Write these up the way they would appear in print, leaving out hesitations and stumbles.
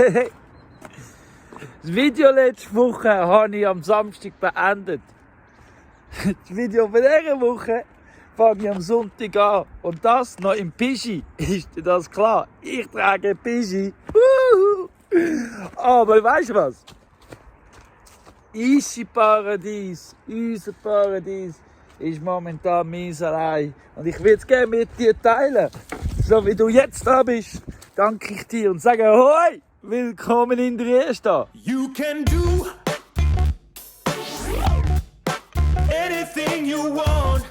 Das Video letzte Woche habe ich am Samstag beendet. Das Video von dieser Woche fange ich am Sonntag an. Und das noch im Pischi. Ist dir das klar? Ich trage Pischi. Aber weißt du was? Unser Paradies ist momentan meins allein. Und ich will es gerne mit dir teilen. So wie du jetzt da bist, danke ich dir und sage Hoi! Willkommen in der Ersta. You can do anything you want.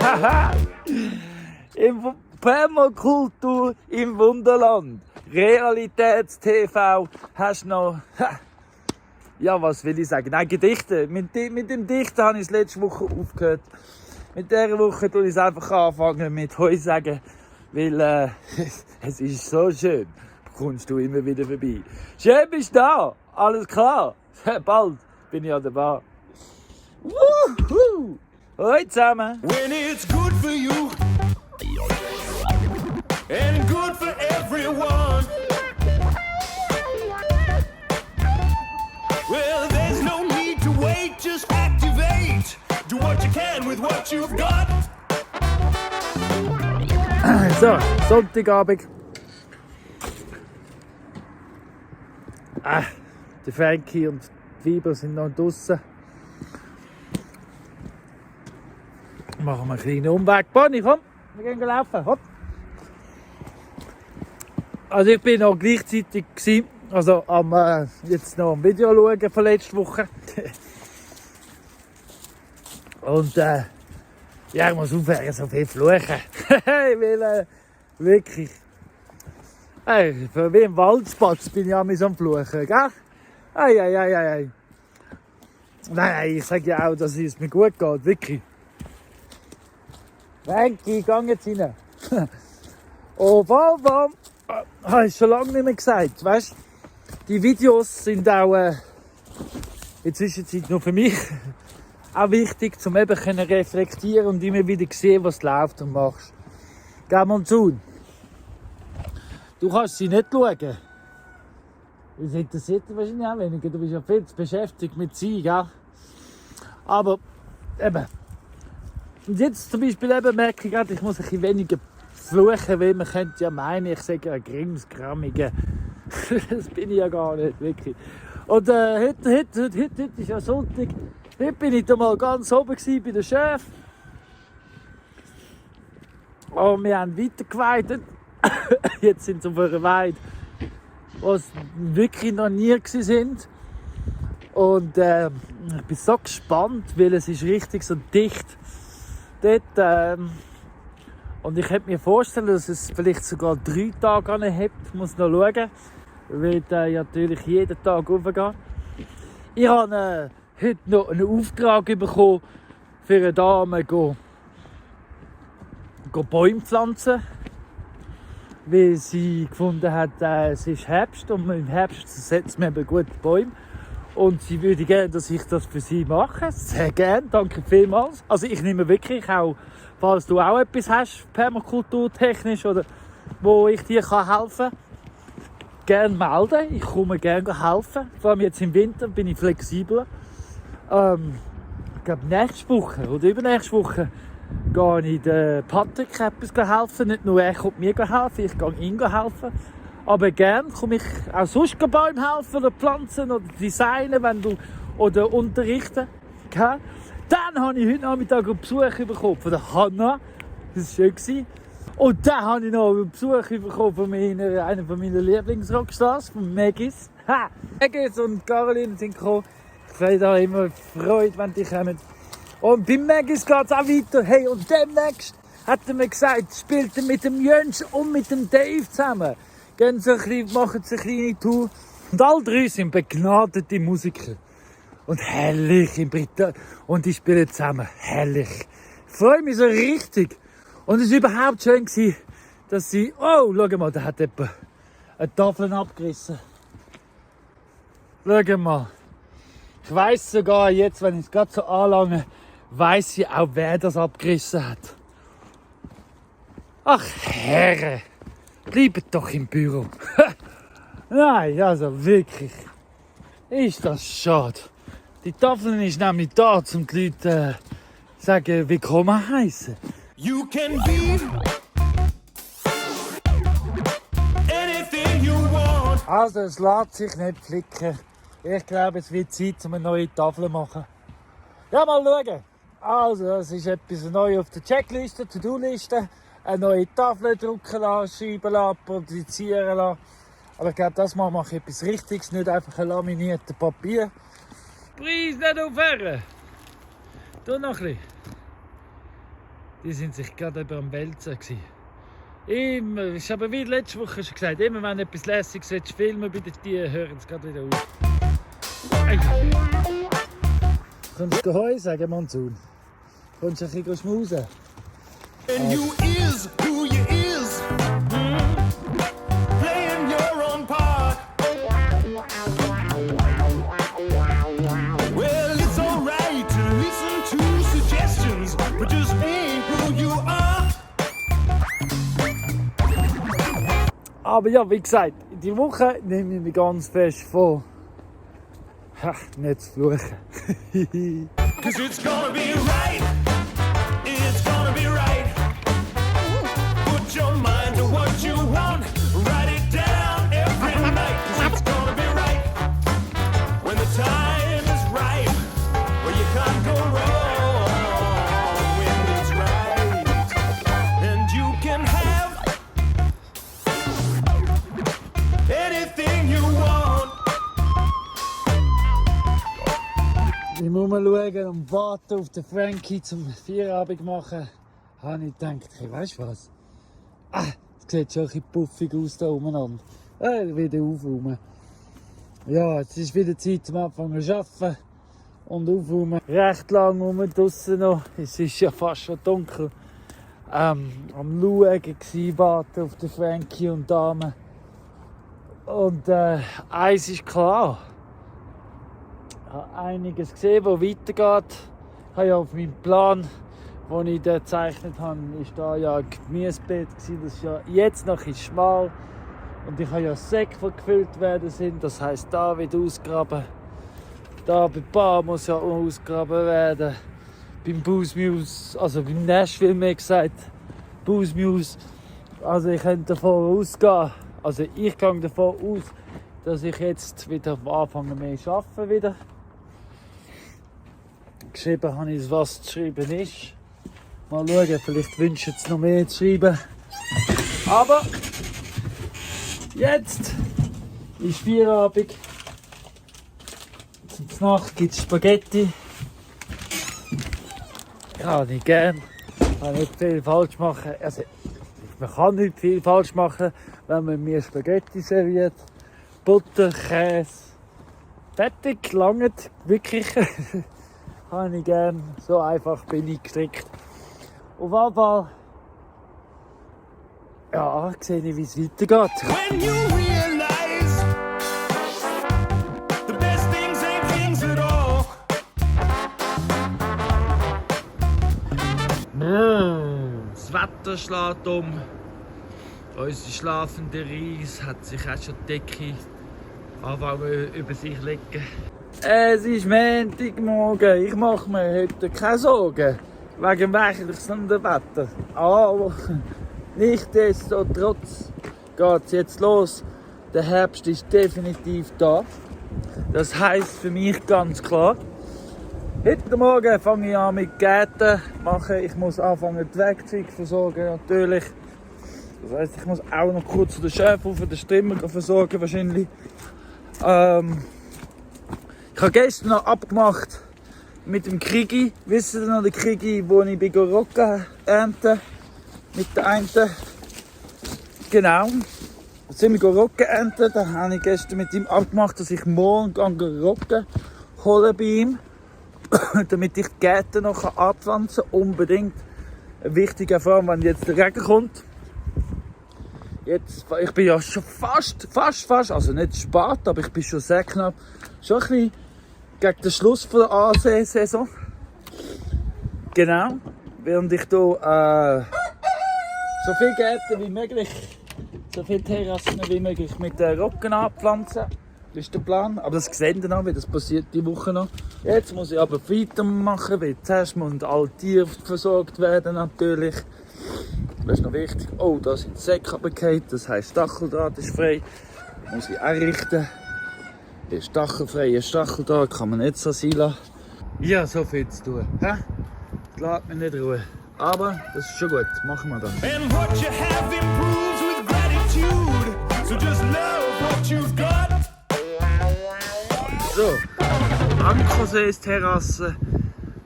Haha! Permakultur im Wunderland. Realitäts-TV. Hast du noch... Ja, was will ich sagen? Nein, Gedichte. Mit dem Dichten habe ich es letzte Woche aufgehört. Mit dieser Woche tue ich es einfach anfangen mit Heu sagen. Weil es ist so schön. Kommst du immer wieder vorbei. Schön bist du da. Alles klar. Bald bin ich an der Bar. Wuhu! Hoi zusammen. When it's good for you and good for everyone. Well, there's no need to wait, just activate. Do what you can with what you've got. So, Sonntagabend. Der Frankie und die Weiber sind noch draussen. Machen wir einen kleinen Umweg. Bonnie, komm, wir gehen laufen. Hopp. Also ich bin noch gleichzeitig gewesen, also jetzt noch ein Video schauen von letzter Woche. Und ja, ich muss aufhören, so viel fluchen. Weil wirklich, wie im Waldspatz bin ich am Fluchen, gell? Ei. Nein, ich sage ja auch, dass es mir gut geht, wirklich. Frankie, geh jetzt rein. Oh, Bam. Habe ich schon lange nicht mehr gesagt, weißt? Die Videos sind auch in der Zwischenzeit nur für mich auch wichtig, um eben reflektieren und immer wieder sehen, was du läuft und machst. Geh mal zu. Du kannst sie nicht schauen. Das interessiert dich wahrscheinlich auch weniger. Du bist ja viel zu beschäftigt mit sie, gell? Aber eben. Und jetzt zum Beispiel eben merke ich gerade, ich muss ein bisschen weniger fluchen, weil man könnte ja meinen, ich sage ein Grimmsgrammiger. Das bin ich ja gar nicht, wirklich. Und heute ist ja Sonntag. Heute bin ich da mal ganz oben bei der Chef. Und wir haben weitergeweidet. Jetzt sind sie auf einer Weide, wo sie wirklich noch nie sind. Und ich bin so gespannt, weil es ist richtig so dicht dort. Und ich könnte mir vorstellen, dass es vielleicht sogar 3 Tage anhebt. Ich muss noch schauen, weil ja natürlich jeden Tag raufgeht. Ich habe heute noch einen Auftrag bekommen, für eine Dame Bäume pflanzen. Weil sie gefunden hat, es ist Herbst und im Herbst setzt man eben gute Bäume. Und sie würde gerne, dass ich das für sie mache. Sehr gerne, danke vielmals. Also ich nehme wirklich auch, falls du auch etwas hast, permakulturtechnisch, oder wo ich dir helfen kann, gerne melden. Ich komme gerne helfen. Vor allem jetzt im Winter bin ich flexibler. Ich glaube nächste Woche oder übernächste Woche gehe ich den Patrick etwas helfen. Nicht nur er kommt mir helfen, ich gehe ihm helfen. Aber gerne komme ich auch sonst Bäume helfen oder pflanzen oder designen, wenn du, oder unterrichten. Okay? Dann habe ich heute Nachmittag einen Besuch bekommen von der Hanna. Das war schön. Und dann habe ich noch einen Besuch bekommen von einer meiner Lieblingsrockstars, von Maggis. Maggis und Caroline sind gekommen. Ich freue da immer Freude, wenn die kommen. Und bei Maggis geht es auch weiter. Hey, und demnächst hat er mir gesagt, spielt er mit dem Jöns und mit dem Dave zusammen. Gehen sie machen sie eine kleine Tour. Und alle 3 sind begnadete Musiker. Und herrlich in Britannien. Und die spielen zusammen. Herrlich. Ich freue mich so richtig. Und es war überhaupt schön, dass sie... Oh, schau mal, da hat jemand eine Tafel abgerissen. Schau mal. Ich weiss sogar jetzt, wenn ich es gerade so anlange, weiss ich auch, wer das abgerissen hat. Ach, Herre. Bleibt doch im Büro. Nein, also wirklich. Ist das schade. Die Tafel ist nämlich da, um die Leute sagen, willkommen heißen. You can be anything you want. Also, es lässt sich nicht flicken. Ich glaube, es wird Zeit, um eine neue Tafel zu machen. Ja, mal schauen. Also, es ist etwas neu auf der Checkliste, To-Do-Liste. Eine neue Tafel drucken lassen, schreiben lassen, produzieren lassen. Aber ich glaube, das Mal mache ich etwas Richtiges, nicht einfach ein laminiertes Papier. Preis nicht aufhören! Tu noch ein bisschen. Die sind sich gerade über am Wälzen. Immer, ich habe wie letzte Woche schon gesagt, immer wenn etwas Lässiges filmen bei den Tieren, hören sie gerade wieder auf. Ei. Kommst du Heu sagen, Monsun? Kommst du ein bisschen schmusen? And you is who you is. Playing your own part. Well, it's alright to listen to suggestions, but just be who you are. Aber ja, wie gesagt, in dieser Woche nehme ich mich ganz fest vor, nicht zu fluchen. 'Cause it's gonna be right. It's gonna be right. Put your mind to what you want. Write it down every night. 'Cause it's gonna be right. When the time is right. Well, you can't go wrong when it's right. And you can have anything you want. Ich muss mal schauen und warten auf den Frankie zum Feierabend machen. Habe ich gedacht, hey, weißt du was? Das sieht schon ein bisschen puffig aus da umeinander. Wieder aufräumen. Ja, es ist wieder Zeit zum Anfangen zu arbeiten und aufräumen. Recht lang draussen noch. Es ist ja fast schon dunkel. Am Schauen gsi, warten auf den Frankie und die Dame. Und eins ist klar. Ich habe einiges gesehen, was weitergeht. Ich habe ja auf meinem Plan, den ich da gezeichnet habe, ist da ja ein Gemüsebeet gewesen. Das ist ja jetzt noch ist schmal. Und ich habe ja Säcke, die gefüllt werden sind. Das heisst, da wird ausgraben. Da bei Bar muss ja ausgraben werden. Beim Boosmuse, also beim Nashville mehr gesagt, Boosmuse. Also ich könnte davon ausgehen, also ich gehe davon aus, dass ich jetzt wieder anfange mehr zu arbeiten wieder. Geschrieben habe ich, was zu schreiben ist. Mal schauen, vielleicht wünschen sie noch mehr zu schreiben. Aber jetzt ist Feierabend. Zum Nacht gibt es Spaghetti. Kann ich gerne. Ich kann nicht viel falsch machen. Also, man kann nicht viel falsch machen, wenn man mir Spaghetti serviert. Butter, Käse. Fertig, langt wirklich. Kann ich gerne. So einfach bin ich gestrickt. Auf jeden Fall. Ja, sehe ich, wie es weitergeht. When you realize the best things ain't things at all. Das Wetter schlägt um. Unsere schlafende Reis hat sich auch schon die Decke anfangen über sich zu legen. Es ist Montagmorgen. Ich mache mir heute keine Sorgen wegen dem wechselnden Wetter. Aber nichtsdestotrotz geht es jetzt los. Der Herbst ist definitiv da. Das heisst für mich ganz klar, heute Morgen fange ich an mit Gärten machen. Ich muss anfangen, die Werkzeuge versorgen natürlich. Das heisst, ich muss auch noch kurz den Chef auf den Strimmer versorgen wahrscheinlich. Ich habe gestern noch abgemacht mit dem Krigi. Wisst ihr noch den Krigi, wo ich bei Roggen ernte? Mit der einen. Genau. Da sind wir Roggen ernten. Da habe ich gestern mit ihm abgemacht, dass ich morgen Roggen hole bei ihm. Damit ich die Gärten noch anpflanzen kann. Unbedingt. Wichtig, vor allem wenn jetzt der Regen kommt. Jetzt, ich bin ja schon fast, also nicht spät, aber ich bin schon sehr knapp. Schon ein bisschen gegen den Schluss der AC-Saison. Genau. Während ich hier so viele Gärten wie möglich so viele Terrassen wie möglich mit Roggen anpflanzen. Das ist der Plan. Aber das sehen wir noch, wie das passiert die Woche noch. Jetzt muss ich aber weitermachen, weil zuerst müssen alle Tiere versorgt werden natürlich. Das ist noch wichtig. Oh, da sind die Säcke runtergefallen, das heisst Stacheldraht ist frei. Muss ich einrichten. Der stachelfreie Stacheldraht kann man nicht so sein lassen. Ja, so viel zu tun. Das lässt mich nicht ruhen. Aber das ist schon gut, machen wir das. And what you have improves with gratitude. So just love what you've got. So, Ankersees Terrasse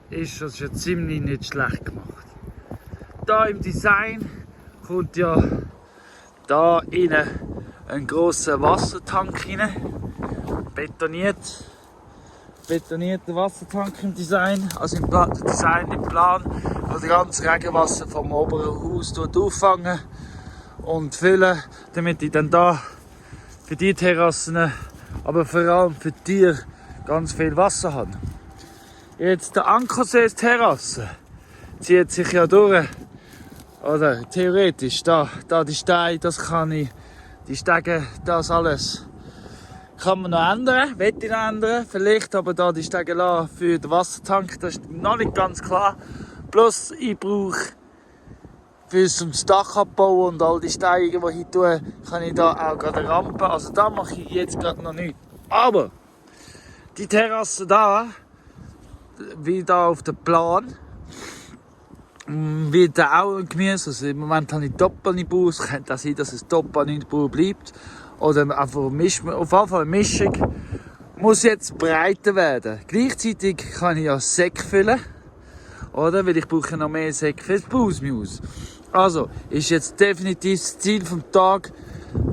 ist das schon ziemlich nicht schlecht gemacht. Da im Design kommt ja da innen ein grosser Wassertank rein. Betonierter Wassertank im Design. Also im Design, im Plan, wo das ganze Regenwasser vom oberen Haus auffangen und füllen, damit ich dann da für die Terrassen, aber vor allem für die Tiere ganz viel Wasser habe. Jetzt der Ankersees Terrasse zieht sich ja durch. Oder theoretisch, da die Steine, das kann ich, die Stege, das alles kann man noch ändern, möchte ich noch ändern. Vielleicht aber da die Stege lassen für den Wassertank, das ist noch nicht ganz klar. Plus ich brauche zum Dachabbau und all die Steine, die ich tue, kann ich da auch gerade eine Rampe. Also da mache ich jetzt gerade noch nichts. Aber die Terrasse da, wie da auf dem Plan, wird auch ein Gemüse. Also im Moment habe ich Doppelnibur. Es könnte auch sein, dass es Doppelnibur bleibt. Oder einfach auf jeden Fall eine Mischung. Muss jetzt breiter werden. Gleichzeitig kann ich ja Säcke füllen. Oder? Weil ich brauche noch mehr Säcke für das Bausmus. Also, ist jetzt definitiv das Ziel vom Tag,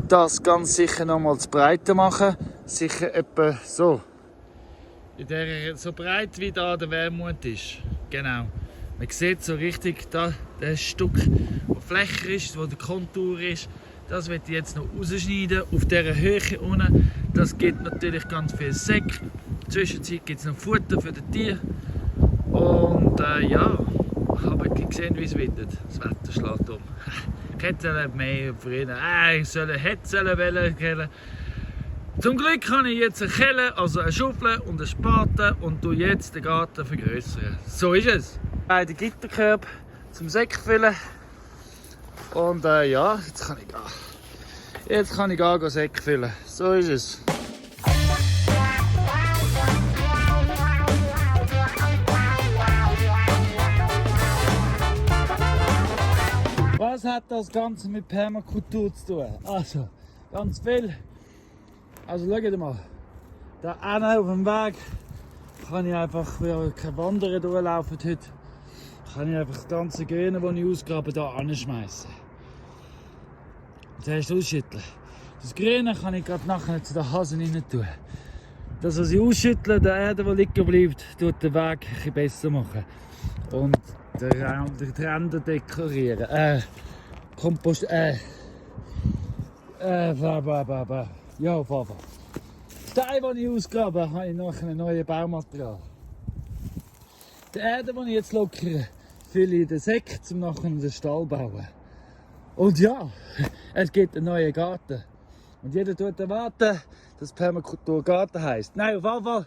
das ganz sicher nochmals breiter machen. Sicher etwa so. So breit wie da der Wermut ist. Genau. Man sieht so richtig da, das Stück, das flächer ist, wo der Kontur ist. Das wird ich jetzt noch rausschneiden auf dieser Höhe unten. Das gibt natürlich ganz viel Säcke. In der Zwischenzeit gibt es noch Futter für die Tiere. Und ja, ich habe gesehen, wie es windet. Das Wetter schlägt um. Ich hätte mehr früher. Ich hätte wollen. Zum Glück habe ich jetzt eine Kelle, also eine Schaufel und einen Spaten und tue jetzt den Garten vergrößern. So ist es. Beide Gitterkörbe zum Säcke füllen. Und ja, jetzt kann ich gehen. Jetzt kann ich gehen Säcke füllen. So ist es. Was hat das Ganze mit Permakultur zu tun? Also, ganz viel. Also schaut mal, da hinten auf dem Weg kann ich einfach, weil kein Wandern durchlaufen heute, kann ich einfach das ganze Grüne, das ich ausgrabe, hier anschmeißen. Zuerst ausschütteln. Das Grüne kann ich gerade nachher zu den Hasen rein tun. Das, was ich ausschüttle, die Erde, die liegen bleibt, tut den Weg ein bisschen besser machen. Und den Ränder dekorieren. Kompost. Ja, auf jeden Fall. Stein, den ich ausgrabe, habe ich nachher ein neues Baumaterial. Die Erde, die ich jetzt lockere, fülle ich in den Säck, um nachher den Stall zu bauen. Und ja, es gibt einen neuen Garten. Und jeder tut erwarten, dass Permakultur Garten heisst. Nein, auf jeden Fall,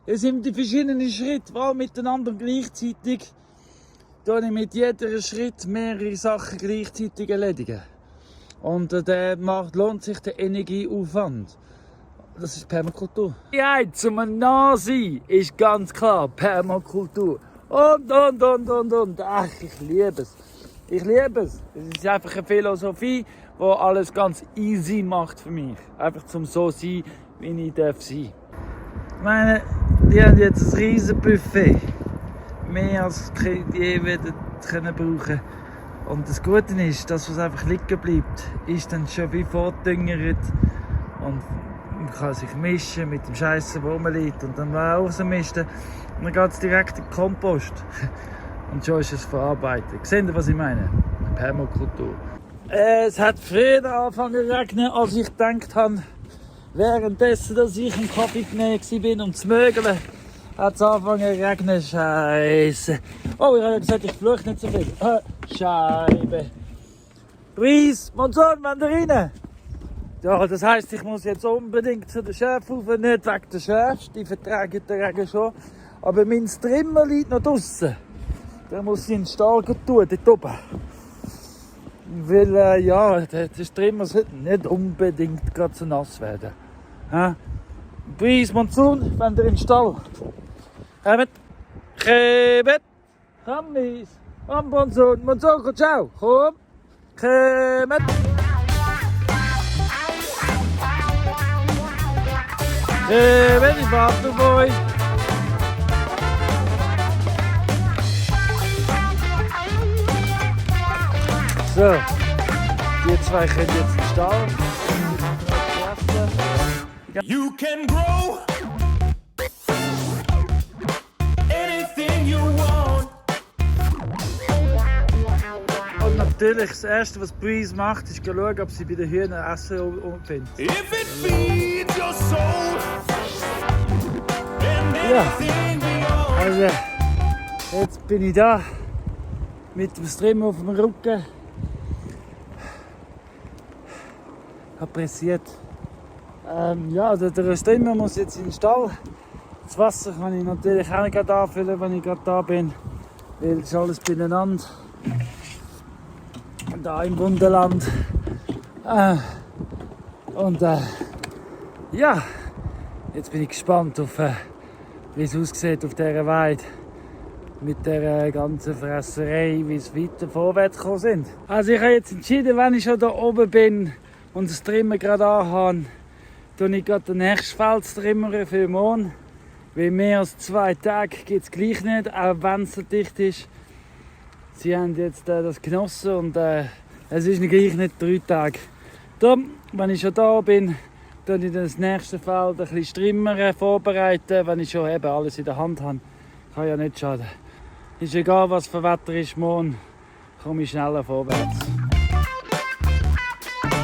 es sind die verschiedenen Schritte, weil miteinander gleichzeitig tue ich mit jedem Schritt mehrere Sachen gleichzeitig erledigen. Und lohnt sich der Energieaufwand. Das ist Permakultur. Ja, zum Nah-Sein ist ganz klar Permakultur. Und. Ach, ich liebe es. Ich liebe es. Es ist einfach eine Philosophie, die alles ganz easy macht für mich. Einfach zum so sein, wie ich darf sein. Ich meine, die haben jetzt ein riesen Buffet. Mehr als die je brauchen können. Und das Gute ist, das, was einfach liegen bleibt, ist dann schon wie vordüngert. Und man kann sich mischen mit dem Scheiße, der rumliegt. Und dann rausmischen. Und dann geht es direkt in den Kompost. Und schon ist es verarbeitet. Seht ihr, was ich meine? Permakultur. Es hat früher angefangen zu regnen, als ich gedacht habe. Währenddessen, dass ich im Kaffee war, um zu mögeln, hat es angefangen zu regnen. Scheiße. Oh, ich habe ja gesagt, ich fluche nicht so viel. Scheibe. Luis, Monson, wenn ihr rein? Ja, das heisst, ich muss jetzt unbedingt zu den Schäfen rauf, nicht wegen der Schäfchen, die vertragen den Regen schon. Aber mein Trimmer liegt noch draussen. Der muss ich in den Stall tun, dort oben. Weil, ja, der Trimmer sollte nicht unbedingt gerade so nass werden. Breeze, Monsoon, wenn ihr in den Stall. Kommt, komm, Breeze, komm, Monsoon, Monsoon, ciao, komm, kommt. Ich warte auf euch. So, die zwei können jetzt in den Stall. You can grow anything you want. Und natürlich, das Erste, was Breeze macht, ist schauen, ob sie bei den Hühnern Essen findet. If it feeds your soul and anything beyond. Also, jetzt bin ich da mit dem Stream auf dem Rücken. Pressiert. Ja, der Streamer muss jetzt in den Stall. Das Wasser kann ich natürlich auch nicht anfüllen, wenn ich gerade da bin. Weil es ist alles beieinander. Da im Wunderland. Ja, jetzt bin ich gespannt auf, wie es aussieht auf dieser Weide. Mit der ganzen Fresserei, wie es weiter vorwärts gekommen sind. Also ich habe jetzt entschieden, wenn ich schon da oben bin und das Trimmer gerade anhabe, tue ich gerade den nächsten Feldstrimmer für morgen. Weil mehr als 2 Tage gibt es gleich nicht, auch wenn es so dicht ist. Sie haben jetzt das genossen und es ist gleich nicht 3 Tage. Darum, wenn ich schon da bin, tue ich das nächste Feld ein bisschen Strimmer vorbereiten, wenn ich schon eben alles in der Hand habe. Kann ja nicht schaden. Ist egal, was für Wetter ist, morgen komme ich schneller vorwärts.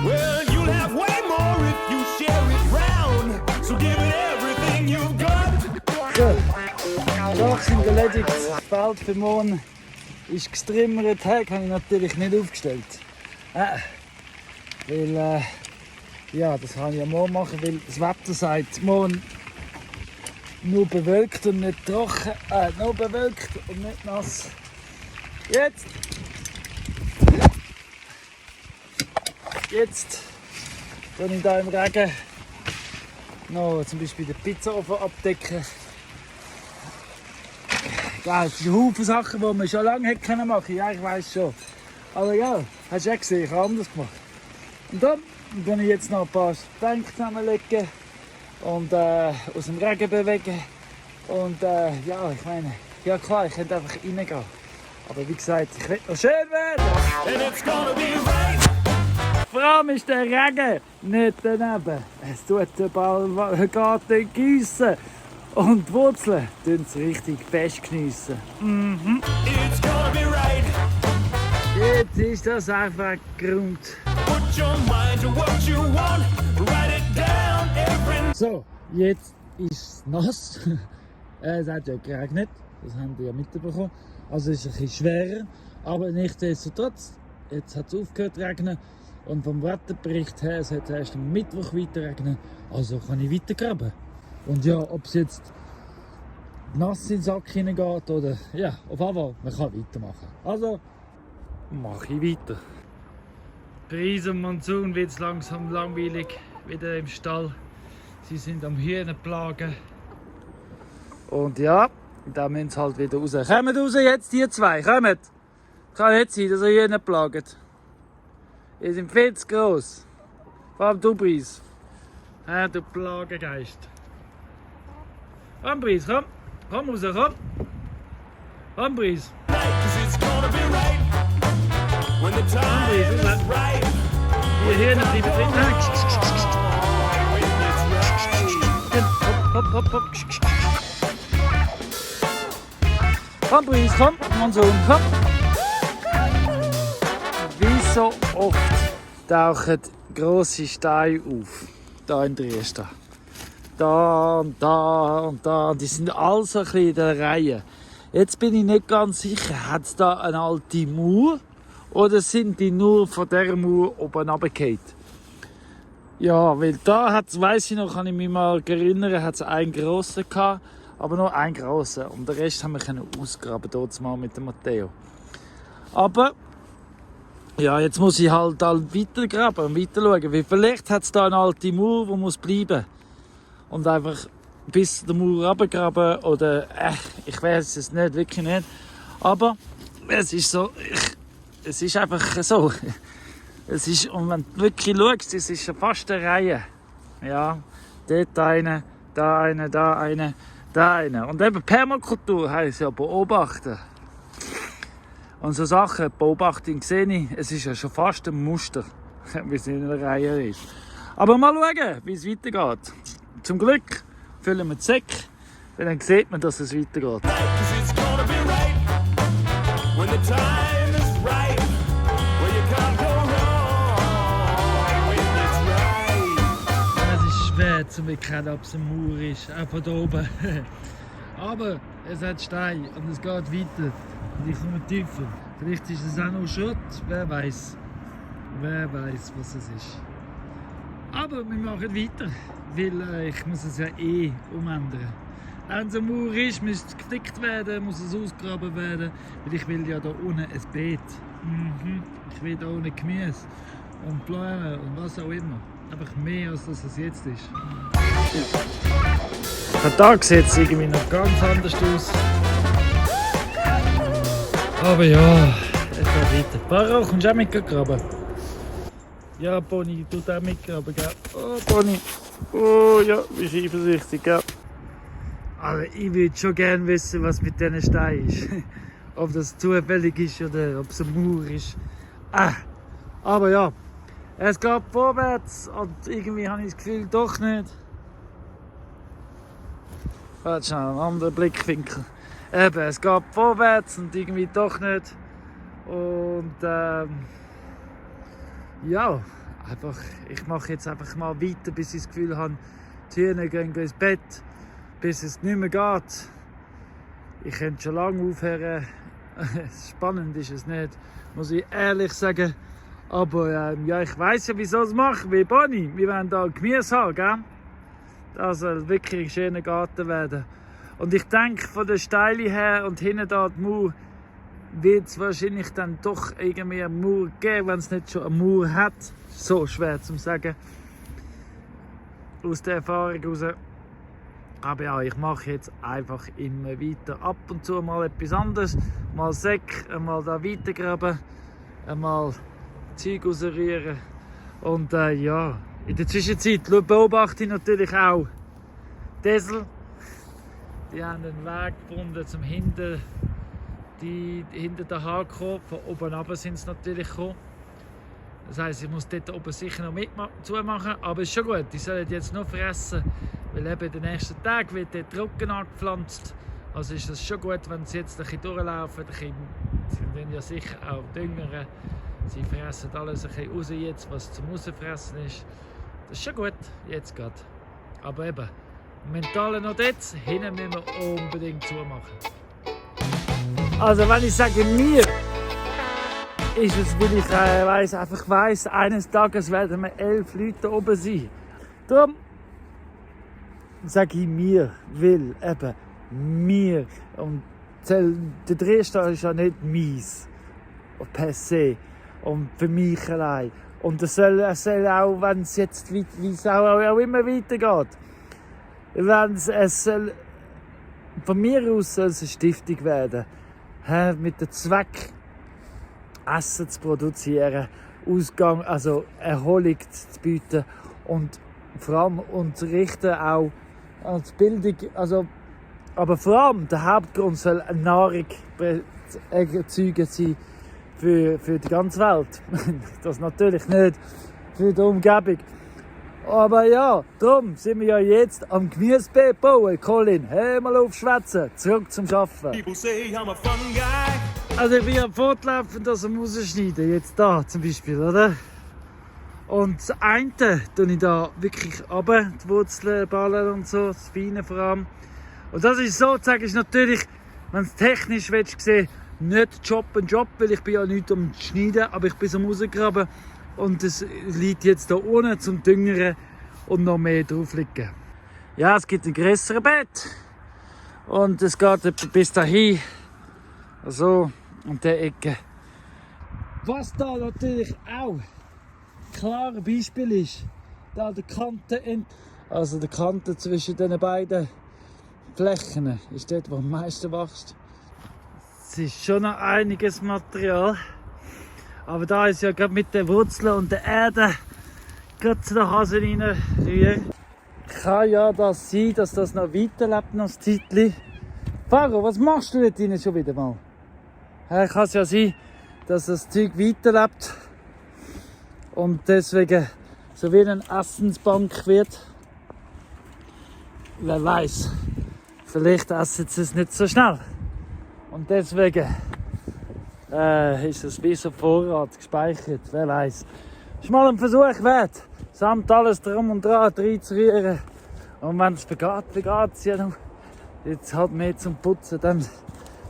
Well, you'll have way more if you share it round. So give it everything you've got. So, Schach sind erledigt. Das Feld für morgen ist gestrimmert. Habe ich natürlich nicht aufgestellt. Weil, ja, das kann ich ja morgen machen, weil das Wetter sagt, morgen nur bewölkt und nicht trocken. Nur bewölkt und nicht nass. Jetzt tue ich hier im Regen noch zum Beispiel den Pizzaofen abdecken. Ja, es sind Haufen Sachen, die man schon lange hätte machen können. Ja, ich weiss schon. Aber ja, hast du ja gesehen, ich habe anders gemacht. Und dann tue ich jetzt noch ein paar Bänke zusammenlegen und aus dem Regen bewegen. Und ja, ich meine, ja klar, ich könnte einfach reingehen. Aber wie gesagt, ich will noch schön werden. And it's gonna be right. Vor allem ist der Regen nicht daneben. Es tut den Garten gießen. Und die Wurzeln tun es richtig fest geniessen. It's gonna be right. Jetzt ist das einfach geräumt. Put your mind to what you want. Write it down every. So, jetzt ist es nass. Es hat ja geregnet, das haben die ja mitbekommen. Also ist es ein bisschen schwerer, aber nichtsdestotrotz, jetzt hat es aufgehört zu regnen. Und vom Wetterbericht her, es hat erst am Mittwoch weiter regnen, also kann ich weiter graben. Und ja, ob es jetzt nass in den Sack hineingeht oder ja, auf jeden Fall, man kann weitermachen. Also mache ich weiter. Breeze und Monsoon wird es langsam langweilig, wieder im Stall. Sie sind am Hühner plagen. Und ja, da müssen sie halt wieder raus. Kommt raus jetzt, die zwei, kommt! Kann nicht sein, dass ihr Hühner plagt. Ihr seid viel zu gross. Vor allem du, Breeze. Ja, du Plagengeist. Komm, Breeze, komm. Komm raus, komm. Komm, Breeze. Cause it's gonna be right. When the time Breeze, is raus. right. Die Hühner bleiben drin. When it's right. Hopp, hopp, hopp. Komm, Breeze, komm. Monsoon, komm. Wie so oft tauchen grosse Steine auf. Hier in Dresden. Da und da und da. Die sind alle so ein bisschen in der Reihe. Jetzt bin ich nicht ganz sicher, hat es da eine alte Mauer oder sind die nur von dieser Mauer oben runtergefallen? Ja, weil da weiss ich noch, kann ich mich mal erinnern, hat es einen grossen gehabt, aber nur einen grossen. Und den Rest haben wir ausgraben, dort mal mit dem Matteo. Aber ja, jetzt muss ich halt weitergraben und weiter schauen, weil vielleicht hat es da eine alte Mauer, die muss bleiben. Und einfach bis der Mauer runtergraben oder ich weiß es nicht, wirklich nicht. Aber es ist so, es ist einfach so. Es ist, und wenn du wirklich schaust, es ist fast eine Reihe. Ja, dort eine, da eine, da eine, da eine. Und eben Permakultur heisst ja beobachten. Und so Sachen, Beobachtung sehe ich, es ist ja schon fast ein Muster, wie es in einer Reihe ist. Aber mal schauen, wie es weitergeht. Zum Glück füllen wir die Säcke, weil dann sieht man, dass es weitergeht. Cause it's gonna be right when the time is right. Well, you can't go wrong when it's right. Es ist schwer zu erkennen, ob es eine Mauer ist, auch von da oben. Aber es hat Steine und es geht weiter. Und ich komme tiefer. Vielleicht ist es auch noch Schrott, wer weiß. Wer weiß, was es ist. Aber wir machen weiter, weil ich muss es ja umändern. Wenn es eine Mauer ist, muss es geflickt werden, muss es ausgegraben werden, weil ich will ja da unten ein Beet. Ich will da unten Gemüse und Blumen und was auch immer. Einfach mehr, als dass es jetzt ist. Der Tag sieht es irgendwie noch ganz anders aus. Aber ja, es geht weiter. Baro, kommst du auch mitgraben? Ja, Bonnie, du auch mitgraben, gell? Oh, Bonnie. Oh ja, bist eifersüchtig, gell? Also, ich würde schon gerne wissen, was mit diesen Steinen ist. Ob das zufällig ist oder ob es eine Mauer ist. Aber ja, es geht vorwärts und irgendwie habe ich das Gefühl, doch nicht. Warte schnell, einen anderen Blickwinkel. Eben, es geht vorwärts und irgendwie doch nicht. Und ja, einfach, ich mache jetzt einfach mal weiter, bis ich das Gefühl habe, die Hühner gehen ins Bett, bis es nicht mehr geht. Ich könnte schon lange aufhören. Spannend ist es nicht, muss ich ehrlich sagen. Aber ja, ich weiss ja, wieso es machen, wie Bonnie. Wir wollen da Gemüse haben, gell? Das soll wirklich ein schöner Garten werden. Und ich denke, von der Steile her und hinten da die Mauer, wird es wahrscheinlich dann doch irgendwie eine Mauer geben, wenn es nicht schon eine Mauer hat. So schwer zu sagen. Aus der Erfahrung heraus. Aber ja, ich mache jetzt einfach immer weiter. Ab und zu mal etwas anderes. Mal Säck, einmal da weitergraben, einmal Zeug rausrühren. Und ja, in der Zwischenzeit beobachte ich natürlich auch die Esel. Die haben einen Weg gefunden zum hinter den Haaren kommen. Von oben runter sind sie natürlich gekommen. Das heisst, ich muss dort oben sicher noch zumachen. Aber es ist schon gut, die sollen jetzt noch fressen. Weil eben den nächsten Tag wird dort Rücken angepflanzt. Also ist es schon gut, wenn sie jetzt ein bisschen durchlaufen. Sie sind ja sicher auch Dünger. Sie fressen alles ein bisschen raus jetzt, was zum Rausfressen ist. Das ist schon gut, jetzt geht. Aber eben, mental noch dort, hinten müssen wir unbedingt zumachen. Also wenn ich sage mir, ist es, weil ich einfach weiss, eines Tages werden wir 11 Leute da oben sein. Darum sage ich mir, weil eben mir. Und der Drehstab ist ja nicht meins, per se. Und für mich allein. Und es soll auch, wenn es jetzt wie es auch immer weitergeht, es soll, von mir aus soll es eine Stiftung werden. Mit dem Zweck, Essen zu produzieren, Ausgang, also Erholung zu bieten und vor allem unterrichten auch als Bildung, also, aber vor allem der Hauptgrund soll eine Nahrung erzeugen sein für die ganze Welt. Das natürlich nicht für die Umgebung. Aber ja, darum sind wir ja jetzt am Gemüsebeet bauen. Colin, hör mal auf schwätzen, zurück zum Arbeiten. People say I'm a fun guy. Also ich bin ja fortlaufend das am rausschneiden, jetzt da zum Beispiel, oder? Und das eine tue ich da wirklich runter, die Wurzeln, Ballen und so, das Feine vor allem. Und das ist sozusagen, ist natürlich, wenn es technisch sehen, nicht Job, weil ich bin ja nicht am Schneiden, aber ich bin am rausgraben. Und es liegt jetzt hier unten zum Düngern und noch mehr drauf liegen. Ja, es gibt ein grösseres Bett. Und es geht etwa bis dahin. So, an der Ecke. Was da natürlich auch ein klares Beispiel ist, da der Kante, also der Kante zwischen den beiden Flächen ist dort, wo am meisten wächst. Es ist schon noch einiges Material. Aber da ist ja gerade mit den Wurzeln und der Erde gerade zu den Hasen reinrühren. Kann ja das sein, dass das noch weiterlebt, noch ein Zeitchen. Faro, was machst du dort drinnen schon wieder mal? Ja, kann es ja sein, dass das Zeug weiterlebt und deswegen so wie eine Essensbank wird. Wer weiß, vielleicht essen sie es nicht so schnell. Und deswegen ist es wie so Vorrat gespeichert, wer weiß. Ist mal ein Versuch wert, samt alles drum und dran reinzurühren. Und wenn es vergeht es ja noch. Jetzt halt mehr zum Putzen, dann,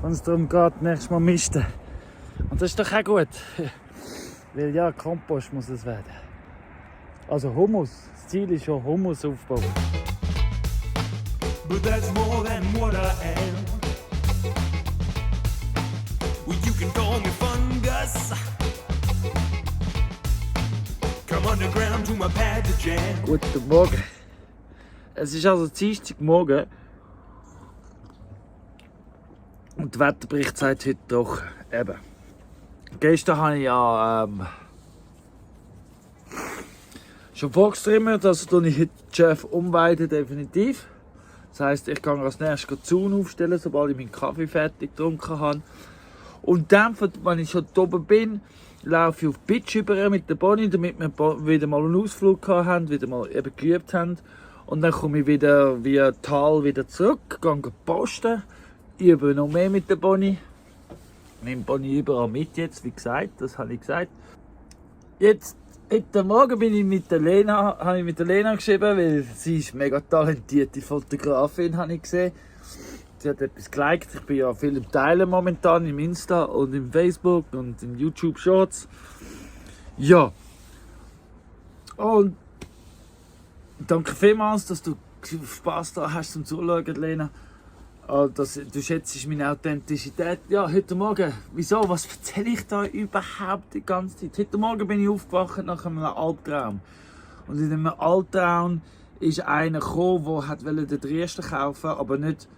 wenn es darum geht, nächstes Mal misten. Und das ist doch auch gut. Weil ja, Kompost muss es werden. Also Humus. Das Ziel ist schon Humus aufbauen. But that's more than what I am. Well, you can call me fungus. Come underground to my pad to jam. Guten Morgen. Es ist also Dienstagmorgen. Und der Wetterbericht sagt heute doch eben. Gestern habe ich ja schon vorgestreamt, also tue ich heute den Chef umweiden, definitiv. Das heisst, ich gehe als nächstes den Zaun aufstellen, sobald ich meinen Kaffee fertig getrunken habe. Und dann, wenn ich schon oben bin, laufe ich auf die Pitch über mit der Bonnie, damit wir wieder mal einen Ausflug haben, wieder mal eben geübt haben. Und dann komme ich wieder via Tal wieder zurück, gehe posten, übe noch mehr mit der Bonnie. Ich nehme Bonnie überall mit jetzt, wie gesagt, das habe ich gesagt. Jetzt, heute Morgen bin ich mit der Lena geschrieben, weil sie ist mega talentierte Fotografin, habe ich gesehen. Sie hat etwas geliked. Ich bin ja viel im Teilen momentan im Insta und im Facebook und im YouTube Shorts. Ja. Und danke vielmals, dass du Spaß da hast zum Zuschauen, Lena. Du schätzt meine Authentizität. Ja, heute Morgen, wieso? Was erzähle ich da überhaupt die ganze Zeit? Heute Morgen bin ich aufgewacht nach einem Albtraum. Und in einem Albtraum ist einer gekommen, der den Dresden kaufen wollte, aber nicht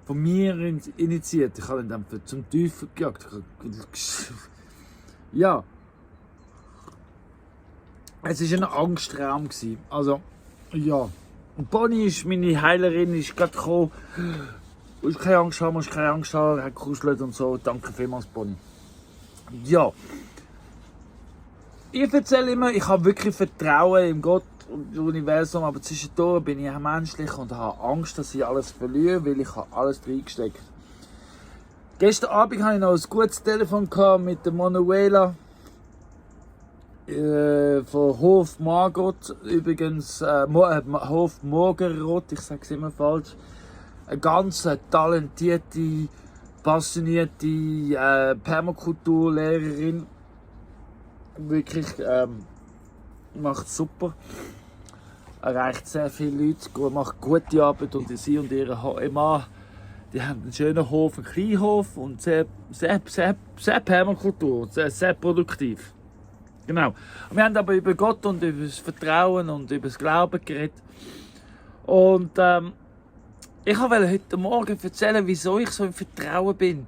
von mir initiiert. Ich habe ihn dann zum Teufel gejagt. Ja. Es war ein Angstraum. Also, ja. Und Bonnie ist meine Heilerin, ist gerade gekommen. Du musst keine Angst haben, hat gekuschelt und so. Danke vielmals, Bonnie. Ja. Ich erzähle immer, ich habe wirklich Vertrauen in Gott und im Universum, aber zwischendurch bin ich auch menschlich und habe Angst, dass ich alles verliere, weil ich alles reingesteckt habe. Gestern Abend hatte ich noch ein gutes Telefon mit der Manuela von Hof Margot, übrigens Hof Morgenrot, ich sage es immer falsch. Eine ganz talentierte, passionierte Permakulturlehrerin. Wirklich macht super. Erreicht sehr viele Leute, macht gute Arbeit und sie und ihre Mann, die haben einen schönen Hof, einen Kleinhof und sehr Permakultur, sehr produktiv. Genau. Wir haben aber über Gott und über das Vertrauen und über das Glauben geredet. Und ich wollte heute Morgen erzählen, wieso ich so im Vertrauen bin.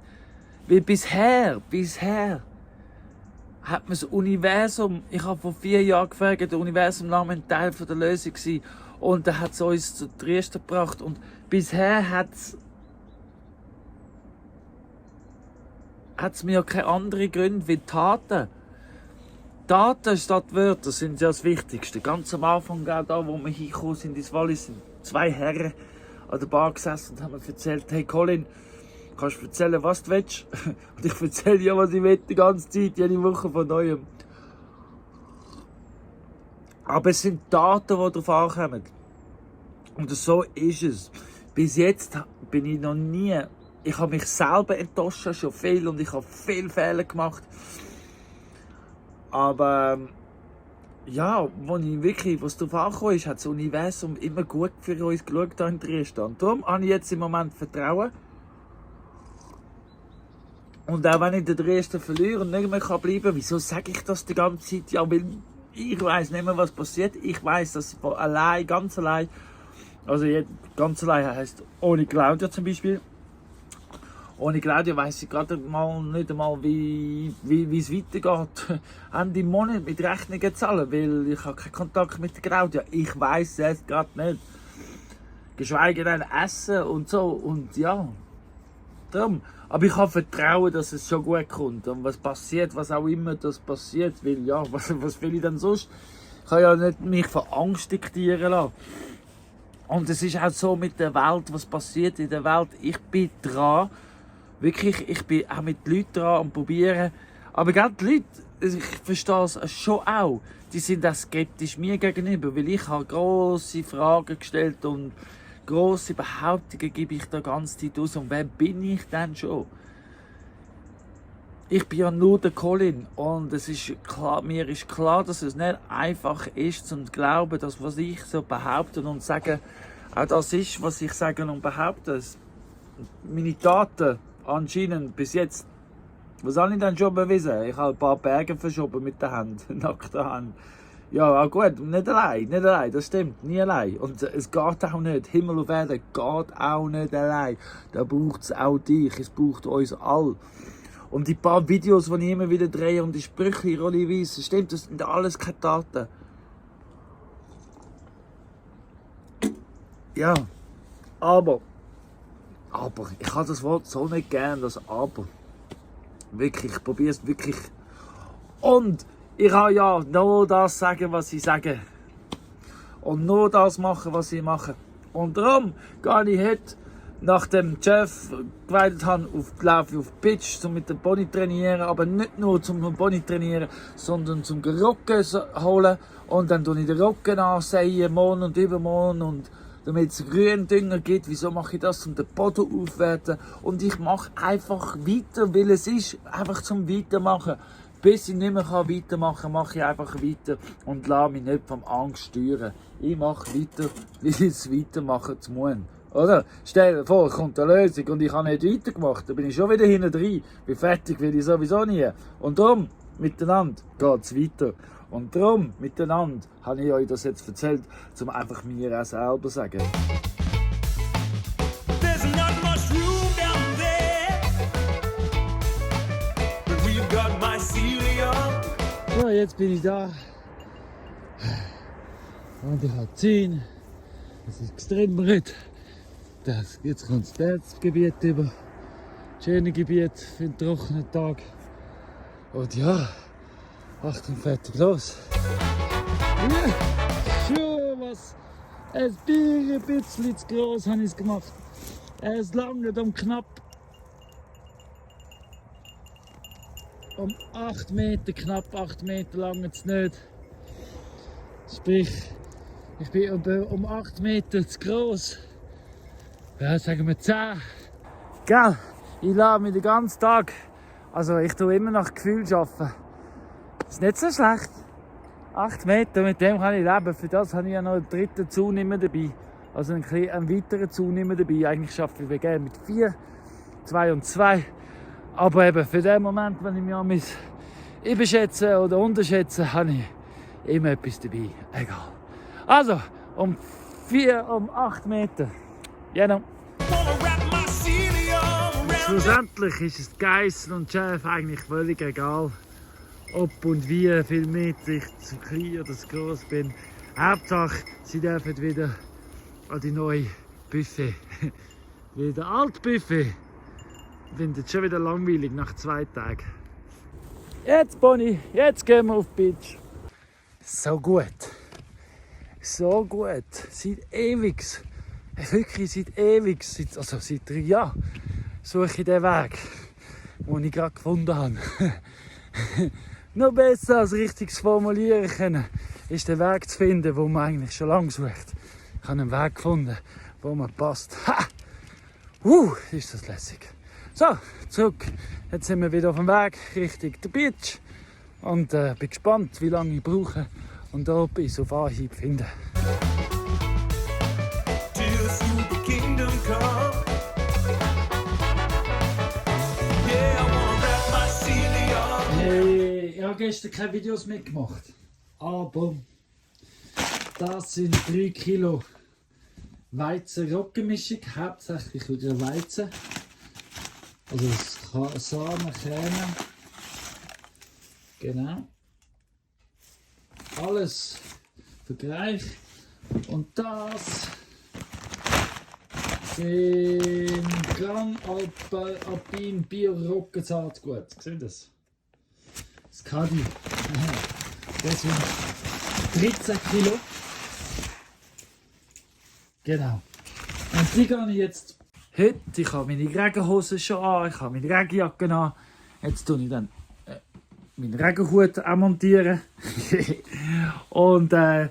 Weil bisher hat mir das Universum, ich habe vor 4 Jahren gefragt, das Universum war ein Teil der Lösung gewesen. Und er hat es uns zu Dresden gebracht. Und bisher hat es mir ja keine anderen Gründe wie Taten. Taten statt Wörter sind ja das Wichtigste. Ganz am Anfang, da wo wir hingekommen sind ins Wallis, sind 2 Herren an der Bar gesessen und haben mir erzählt, hey Colin, kannst du erzählen, was du willst? Und ich erzähle ja, was ich will, die ganze Zeit, jede Woche von Neuem. Aber es sind Taten, die darauf ankommen. Und so ist es. Bis jetzt bin ich noch nie... Ich habe mich selber enttäuscht, schon viel, und ich habe viele Fehler gemacht. Aber ja, was darauf angekommen ist, hat das Universum immer gut für uns geschaut hier in Dresden. Darum habe ich jetzt im Moment Vertrauen. Und auch wenn ich den Dresden verliere und nicht mehr bleiben kann, wieso sage ich das die ganze Zeit? Ja, weil ich weiss nicht mehr, was passiert. Ich weiss, dass ich allein, ganz allein, also ganz allein heisst ohne Claudia zum Beispiel. Ohne Claudia weiss ich gerade mal nicht einmal, wie es weitergeht. Ende Monat mit Rechnungen zahlen, weil ich habe keinen Kontakt mit der Claudia. Ich weiss es gerade nicht. Geschweige denn essen und so. Und ja, darum. Aber ich habe Vertrauen, dass es schon gut kommt. Und was passiert, was auch immer das passiert, weil ja, was will ich denn sonst? Ich kann ja nicht mich von Angst diktieren lassen. Und es ist auch so mit der Welt, was passiert in der Welt. Ich bin dran. Wirklich, ich bin auch mit den Leuten dran und probieren. Aber gerade die Leute, ich verstehe es schon auch, die sind auch skeptisch mir gegenüber, weil ich habe grosse Fragen gestellt und grosse Behauptungen gebe ich da ganz Zeit aus. Und wer bin ich denn schon? Ich bin ja nur der Colin und es ist klar, mir ist klar, dass es nicht einfach ist, zu glauben, dass was ich so behaupte und sage, auch das ist, was ich sage und behaupte. Meine Taten anscheinend bis jetzt, was habe ich denn schon bewiesen? Ich habe ein paar Berge verschoben mit der Hand, nackter Hand. Ja, auch gut, nicht allein, das stimmt, nie allein. Und es geht auch nicht, Himmel und Erde geht auch nicht allein. Da braucht es auch dich, es braucht uns alle. Und die paar Videos, die ich immer wieder drehe und die Sprüche, Rolli Weiss, stimmt, das sind alles keine Taten. Ja, aber, ich habe das Wort so nicht gern, das Aber. Wirklich, ich probiere es wirklich. Und ich kann ja nur das sagen, was ich sage. Und nur das machen, was ich mache. Und darum gehe ich heute, nachdem Jeff geweitet hat, laufe ich auf die Pitch, um mit dem Pony zu trainieren. Aber nicht nur zum Pony zu trainieren, sondern zum Rocken holen. Und dann tue ich den Rocken ansehen, morgen und übermorgen. Und damit es Gründünger gibt, wieso mache ich das, um den Boden aufwerten. Und ich mache einfach weiter, weil es ist einfach zum Weitermachen. Bis ich nicht mehr weitermachen kann, mache ich einfach weiter und lasse mich nicht vom Angst steuern. Ich mache weiter, weil ich es weitermachen muss. Oder? Stell dir vor, kommt eine Lösung und ich habe nicht weitergemacht, dann bin ich schon wieder hinten drin. Bin fertig, will ich sowieso nie. Und darum, miteinander geht es weiter. Und darum, miteinander, habe ich euch das jetzt erzählt, um einfach mir auch selber zu sagen. There's not much room down there, but we've got Mycelia. Ja, jetzt bin ich da. Und ich habe 10. Es ist extrem breit. Jetzt kommt das Gebiet über. Schönes Gebiet für einen trockenen Tag. Und ja, Achtung, fertig, los. Ja, schon was. Ein bisschen zu gross habe ich es gemacht. Es langt knapp um 8 Meter, knapp 8 Meter lang es nicht. Sprich, ich bin um 8 Meter zu gross. Ja, sagen wir 10. Gell, ich lasse mich den ganzen Tag, also ich tue immer nach Gefühl arbeiten. Ist nicht so schlecht. 8 Meter, mit dem kann ich leben. Für das habe ich ja noch einen dritten Zunehmer dabei. Also einen weiteren Zunehmer dabei. Eigentlich arbeite ich gerne mit 4, 2 und 2. Aber eben für den Moment, wenn ich mich an überschätze oder unterschätze, habe ich immer etwas dabei. Egal. Also, um 8 Meter. Genau. Schlussendlich ist es Geissen und Chef eigentlich völlig egal, ob und wie viel Meter ich zu klein oder zu groß bin. Hauptsache, sie dürfen wieder an die neue Buffet. Weil der alte Buffet findet schon wieder langweilig nach 2 Tagen. Jetzt, Bonnie, jetzt gehen wir auf die Beach. So gut. So gut. Seit ewig. Wirklich seit ewig. Also seit 3 Jahren suche ich den Weg, den ich gerade gefunden habe. Noch besser als richtig zu formulieren können, ist der Weg zu finden, den man eigentlich schon lange sucht. Ich habe einen Weg gefunden, der mir passt. Ha! Ist das lässig. So, zurück. Jetzt sind wir wieder auf dem Weg Richtung der Beach. Und bin gespannt, wie lange ich brauche, und da bis auf Anhieb finden. Till super kingdom come. Yeah, I wanna wrap my Celia. Hey, ich habe gestern keine Videos mitgemacht, aber das sind 3 Kilo Weizen-Roggenmischung, hauptsächlich wieder Weizen. Also Sahne, Kerne. Genau. Alles vergleich. Und das sind Gran Alpin Bio Roggen Saatgut. Seht ihr das? Das Kadi. Das sind 13 Kilo. Genau. Und die gehe ich jetzt heute. Ich habe meine Regenhose schon an, ich habe meine Regenjacke an. Jetzt tue ich dann meinen Regenhut auch montieren. Und gehe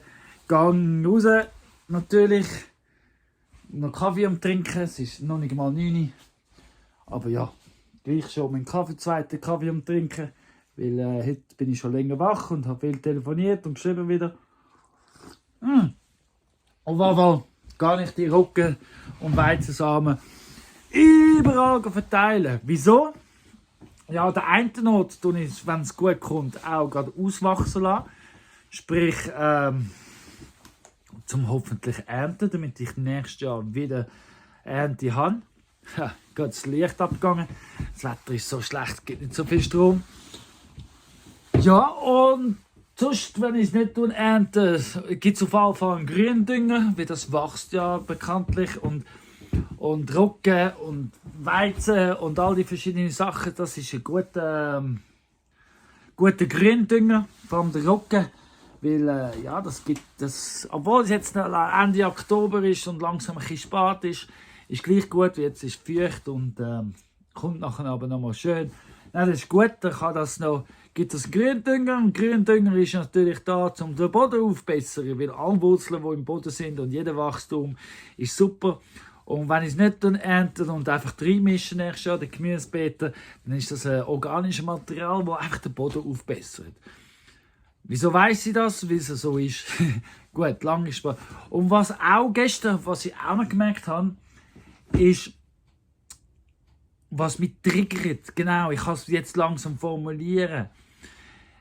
raus. Natürlich noch Kaffee am Trinken. Es ist noch nicht mal 9 Uhr. Aber ja, gleich schon meinen zweiten Kaffee am Trinken. Weil heute bin ich schon länger wach und habe viel telefoniert und geschrieben wieder. Auf jeden Fall gar nicht die Roggen und Weizensamen überall verteilen. Wieso? Ja, der eine Not tue ich, wenn es gut kommt, auch gerade auswachsen lassen. Sprich, zum hoffentlich ernten, damit ich nächstes Jahr wieder Ernte habe. Ja, gerade das Licht abgegangen. Das Wetter ist so schlecht, es gibt nicht so viel Strom. Ja, und sonst, wenn ich es nicht ernte, gibt es auf jeden Fall einen Gründünger, weil das wächst ja bekanntlich. Und Roggen und Weizen und all die verschiedenen Sachen, das ist ein guter Gründünger, vor allem der Roggen. Weil, ja, das gibt das, obwohl es jetzt Ende Oktober ist und langsam ein bisschen spät ist gleich gut, wie jetzt ist feucht und kommt nachher aber nochmal schön. Nein, das ist gut, dann kann das noch, gibt es Gründünger. Und Gründünger ist natürlich da, um den Boden aufzubessern, weil alle Wurzeln, die im Boden sind und jeder Wachstum ist super. Und wenn ich es nicht ernte und einfach reinmische nächstes Jahr, den Gemüsebeeten, dann ist das ein organisches Material, das einfach den Boden aufbessert. Wieso weiss ich das? Weil es so ist. Gut, lang ist es. Und was auch gestern, was ich auch noch gemerkt habe, ist, was mich triggert. Genau, ich kann es jetzt langsam formulieren.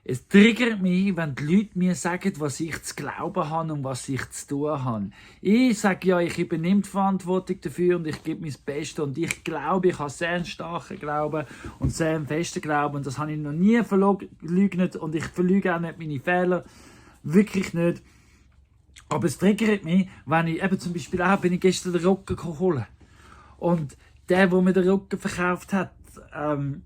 Es triggert mich, wenn die Leute mir sagen, was ich zu glauben habe und was ich zu tun habe. Ich sage ja, ich übernehme die Verantwortung dafür und ich gebe mein Bestes. Und ich glaube, ich habe sehr einen starken Glauben und sehr einen festen Glauben. Und das habe ich noch nie verleugnet und ich verlüge auch nicht meine Fehler. Wirklich nicht. Aber es triggert mich, wenn ich eben zum Beispiel auch, bin ich gestern den Roggen geholt. Und der mir den Roggen verkauft hat, habe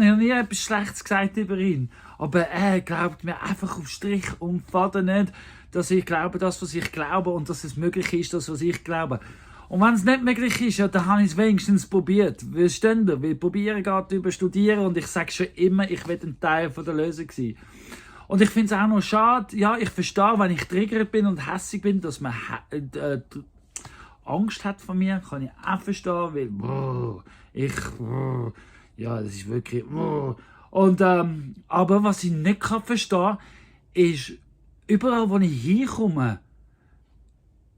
ich noch nie etwas Schlechtes gesagt über ihn. Aber er glaubt mir einfach auf Strich und Faden nicht, dass ich glaube, das, was ich glaube und dass es möglich ist, das, was ich glaube. Und wenn es nicht möglich ist, ja, dann habe ich es wenigstens probiert. Weil stehen da, weil probieren geht über studieren und ich sage schon immer, ich will ein Teil von der Lösung sein. Und ich finde es auch noch schade, ja, ich verstehe, wenn ich triggert bin und hässig bin, dass man Angst hat von mir, kann ich auch verstehen, weil ja, das ist wirklich. Und, aber was ich nicht verstehen kann, ist, überall, wo ich hinkomme,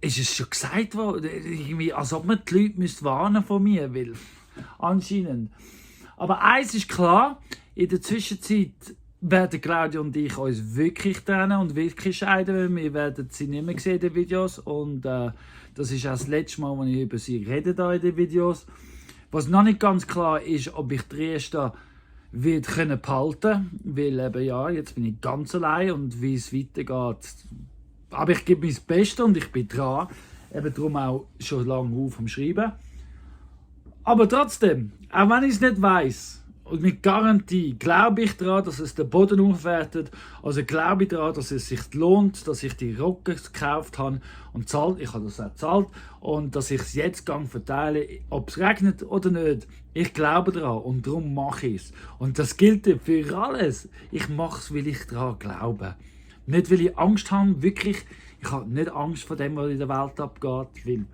ist es schon gesagt worden, irgendwie, als ob man die Leute warnen von mir, weil anscheinend. Aber eins ist klar, in der Zwischenzeit werden Claudia und ich uns wirklich trennen und wirklich scheiden, weil wir werden sie nicht mehr sehen in den Videos. Und das ist auch das letzte Mal, als ich über sie rede da in den Videos. Was noch nicht ganz klar ist, ob ich die Riester wird können behalten, weil eben ja, jetzt bin ich ganz allein und wie es weitergeht. Aber ich gebe mein Bestes und ich bin dran. Eben darum auch schon lange auf am Schreiben. Aber trotzdem, auch wenn ich es nicht weiss, und mit Garantie glaube ich daran, dass es den Boden aufwertet. Also glaube ich daran, dass es sich lohnt, dass ich die Roggen gekauft habe und zahlt. Ich habe das auch gezahlt. Und dass ich es jetzt verteile, ob es regnet oder nicht. Ich glaube daran und darum mache ich es. Und das gilt für alles. Ich mache es, weil ich daran glaube. Nicht, weil ich Angst habe, wirklich. Ich habe nicht Angst vor dem, was in der Welt abgeht, weil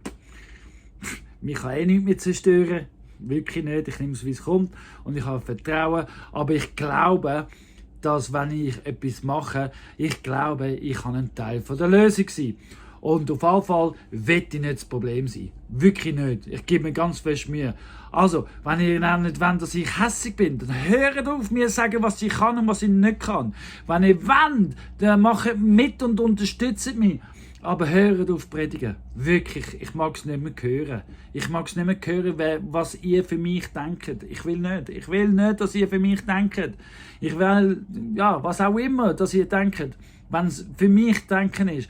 mich kann nichts mehr zerstören. Wirklich nicht, ich nehme es, wie es kommt und ich habe Vertrauen. Aber ich glaube, dass wenn ich etwas mache, ich glaube, ich kann ein Teil von der Lösung sein. Und auf jeden Fall will ich nicht das Problem sein. Wirklich nicht. Ich gebe mir ganz fest Mühe. Also, wenn ihr dann nicht wollt, dass ich hässig bin, dann hört auf mir sagen, was ich kann und was ich nicht kann. Wenn ihr wollt, dann macht mit und unterstützt mich. Aber hört auf predigen. Wirklich, ich mag es nicht mehr hören. Ich mag es nicht mehr hören, was ihr für mich denkt. Ich will nicht, dass ihr für mich denkt. Ich will, ja, was auch immer, dass ihr denkt. Wenn es für mich denken ist,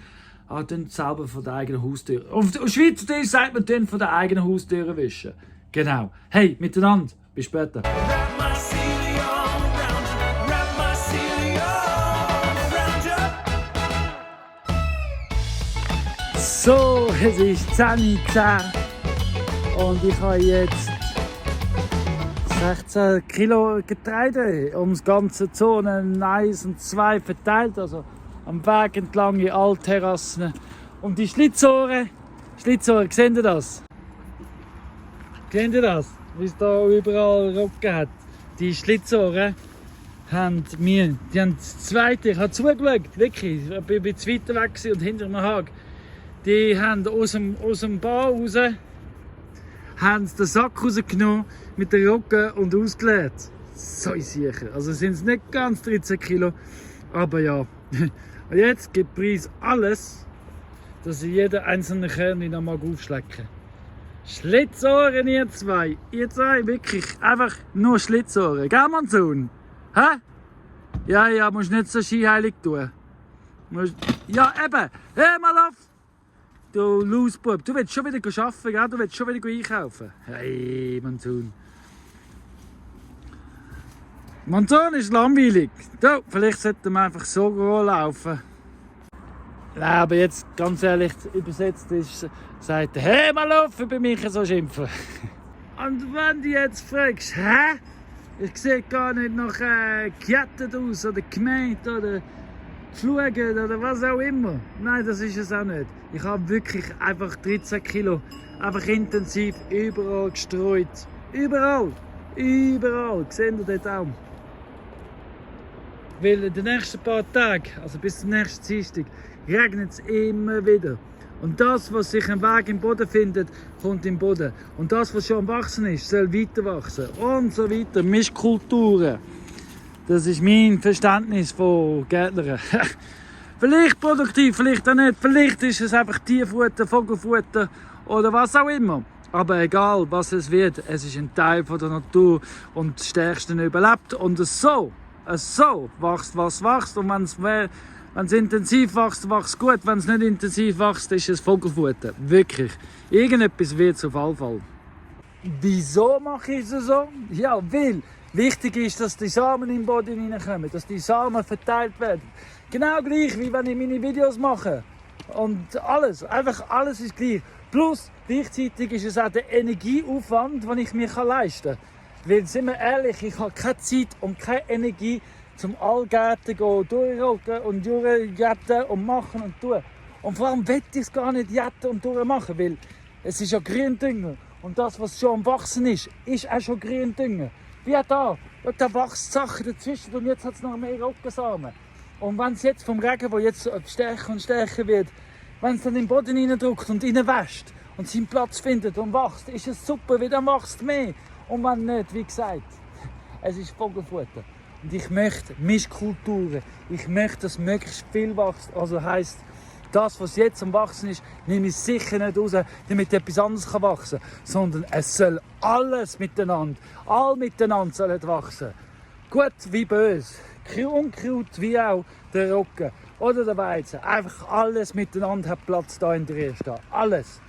dann selber von der eigenen Haustür. Auf Schweizerdeutsch sagt man dann von der eigenen Haustür wischen. Genau. Hey, miteinander. Bis später. Wrap my Celia around you. Wrap my Celia around you. So, es ist 10:10 und ich habe jetzt 16 Kilo Getreide ums ganze Zonen 1 und 2 verteilt, also am Weg entlang in Altterrassen. Und die Schlitzohren, seht ihr das? Seht ihr das? Wie es da überall Rocken hat. Die Schlitzohren haben das zweite, ich habe zugeschaut, wirklich, ich bin ein bisschen weiter weg und hinter dem Hag. Die haben aus dem Bau raus haben den Sack rausgenommen mit der Rogge und ausgeleert. So sicher. Also sind es nicht ganz 13 Kilo, aber ja. Und jetzt gibt Preis alles, dass ich jeden einzelnen Kern noch mal aufschlecken. Schlitzohren, ihr zwei, wirklich einfach nur Schlitzohren. Gell, Monsun? Hä? Ja, musst nicht so skiheilig tun. Ja, eben, hör mal auf! Du Lausbub, du willst schon wieder arbeiten, gell? Du willst schon wieder einkaufen. Hey, Monsun. Monsun ist langweilig. Du, vielleicht sollten wir einfach so laufen. Nein, aber jetzt ganz ehrlich übersetzt ist, sagt er, hey, mal auf, über mich so schimpfen. Und wenn du jetzt fragst, hä? Ich sehe gar nicht nach gekettet aus oder gemäht oder geflogen oder was auch immer. Nein, das ist es auch nicht. Ich habe wirklich einfach 13 Kilo einfach intensiv überall gestreut. Überall. Seht ihr dort auch? Weil in den nächsten paar Tagen, also bis zum nächsten Dienstag, regnet es immer wieder. Und das, was sich am Weg im Boden findet, kommt im Boden. Und das, was schon am Wachsen ist, soll weiter wachsen. Und so weiter. Mischkulturen. Das ist mein Verständnis von Gärtnern. Vielleicht produktiv, vielleicht auch nicht. Vielleicht ist es einfach Tierfutter, Vogelfutter oder was auch immer. Aber egal, was es wird, es ist ein Teil von der Natur und das Stärkste überlebt. Und so wächst, was wächst. Und wenn es intensiv wächst, wächst es gut. Wenn es nicht intensiv wächst, ist es Vogelfutter. Wirklich. Irgendetwas wird es auf jeden Fall. Wieso mache ich es so? Ja, weil wichtig ist, dass die Samen in den Boden hineinkommen, dass die Samen verteilt werden. Genau gleich, wie wenn ich meine Videos mache. Und alles, einfach alles ist gleich. Plus, gleichzeitig ist es auch der Energieaufwand, den ich mir leisten kann. Weil, sind wir ehrlich, ich habe keine Zeit und keine Energie, zum Allgärten gehen, durchrocken und durchjetten und machen und tun. Und vor allem will ich es gar nicht jetten und durchmachen, weil es ist ja Gründünger. Und das, was schon am Wachsen ist auch schon Gründünger. Wie da. Und da wächst Sachen dazwischen und jetzt hat es noch mehr Roggensamen. Und wenn es jetzt vom Regen, der jetzt stärker und stärker wird, wenn es dann in den Boden reindrückt und reinwäscht und seinen Platz findet und wächst, ist es super, weil dann wächst mehr. Und wenn nicht, wie gesagt, es ist Vogelfutter. Und ich möchte Mischkulturen. Ich möchte, dass möglichst viel wächst. Also heisst, das, was jetzt am Wachsen ist, nehme ich sicher nicht raus, damit etwas anderes wachsen kann. Sondern es soll alles miteinander, all miteinander sollen wachsen. Gut wie böse. Unkraut wie auch der Roggen oder der Weizen. Einfach alles miteinander hat Platz da in der Erste. Alles.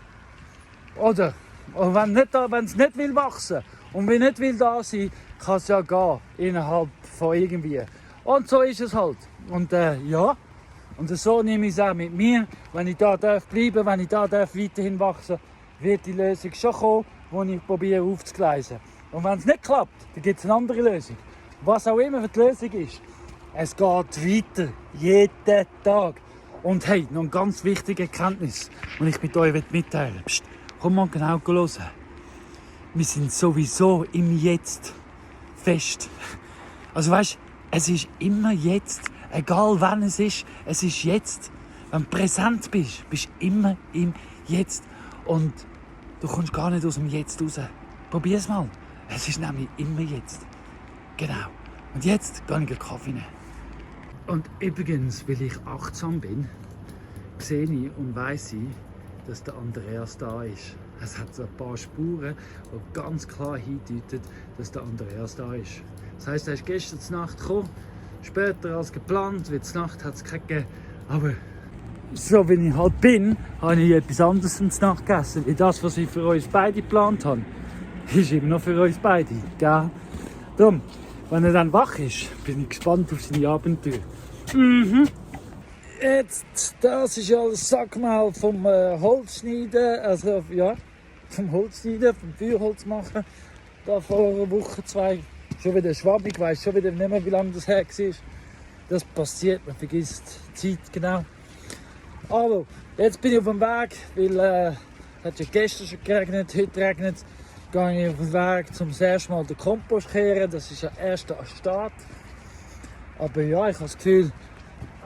Oder? Und wenn es nicht will wachsen und wenn nicht will da sein, kann es ja gehen innerhalb von irgendwie. Und so ist es halt. Und ja. Und so nehme ich es auch mit mir. Wenn ich da bleiben darf, wenn ich da weiterhin wachsen, wird die Lösung schon kommen, die ich probiere aufzugleisen. Und wenn es nicht klappt, dann gibt es eine andere Lösung. Was auch immer die Lösung ist, es geht weiter. Jeden Tag. Und hey, noch eine ganz wichtige Erkenntnis, die ich mit euch mitteilen will. Psst, komm mal genau hören. Wir sind sowieso im Jetzt fest. Also weißt, Es ist immer jetzt. Egal wann es ist jetzt. Wenn du präsent bist, bist du immer im Jetzt. Und du kommst gar nicht aus dem Jetzt raus. Probier es mal. Es ist nämlich immer jetzt. Genau. Und jetzt gehe ich einen Kaffee nehmen. Und übrigens, weil ich achtsam bin, sehe ich und weiss ich, dass der Andreas da ist. Es hat so ein paar Spuren, die ganz klar hindeuten, dass der Andreas da ist. Das heisst, er ist gestern Nacht gekommen, später als geplant, weil die Nacht hat es keine gegeben. Aber so wie ich halt bin, habe ich etwas anderes zum Nacht gegessen. Weil das, was ich für uns beide geplant habe, ist immer noch für uns beide. Gell? Darum, wenn er dann wach ist, bin ich gespannt auf seine Abenteuer. Jetzt, das ist alles, sag mal, vom Holzschneiden, also ja, vom Holzschneiden, vom Feuerholz machen. Da vor einer Woche, 2, schon wieder schwabbig, ich weiss schon wieder nicht mehr, wie lange das her war. Das passiert, man vergisst die Zeit genau. Aber jetzt bin ich auf dem Weg, weil es hat ja gestern schon geregnet, heute regnet es. Gehe ich auf den Weg, um das erste Mal den Kompost zu kehren. Das ist ja erst der Start. Aber ja, ich habe das Gefühl,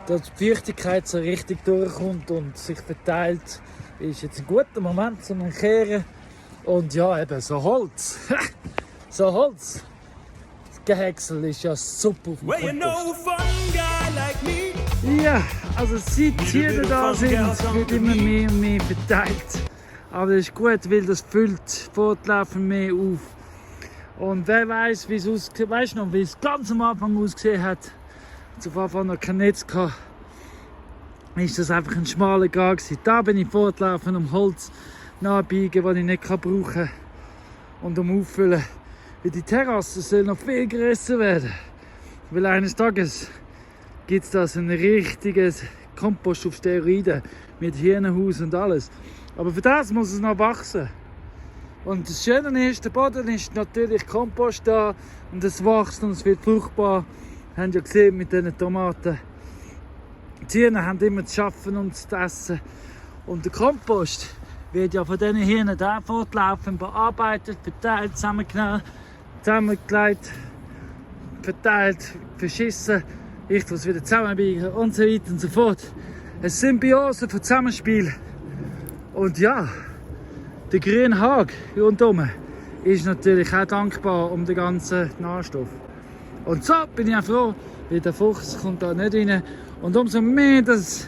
dass die Feuchtigkeit so richtig durchkommt und sich verteilt, ist jetzt ein guter Moment zum Kehren. Und ja, eben so Holz. So Holz. Das Gehäcksel ist ja super auf dem Well, you know a Kompost. fun guy like me. Ja, also seit die Tiere da sind, wird immer mehr und mehr verteilt. Aber das ist gut, weil das füllt fortlaufend mehr auf. Und wer weiß, wie es aussieht, weißt du noch, wie es ganz am Anfang ausgesehen hat, als auf Anfang noch kein Netz hatte, ist das einfach ein schmaler Grat gewesen. Da bin ich fortlaufend um Holz nachbiegen, das ich nicht brauchen kann. Und um auffüllen. Weil die Terrasse soll noch viel grösser werden. Weil eines Tages gibt es da so ein richtiges Kompost auf Steroiden mit Hirnenhaus und alles. Aber für das muss es noch wachsen. Und das Schöne ist, der Boden ist natürlich Kompost da und es wächst und es wird fruchtbar. Wir haben ja gesehen mit diesen Tomaten. Die Hirnen haben immer zu schaffen und zu essen. Und der Kompost wird ja von diesen Hirnen da fortlaufend bearbeitet, verteilt, zusammengelegt, verteilt, verschissen. Ich muss wieder zusammenbiegen und so weiter und so fort. Eine Symbiose von Zusammenspiel. Und ja, der grüne Hag rundherum ist natürlich auch dankbar um den ganzen Nährstoff. Und so bin ich auch froh, weil der Fuchs kommt da nicht rein. Und umso mehr dass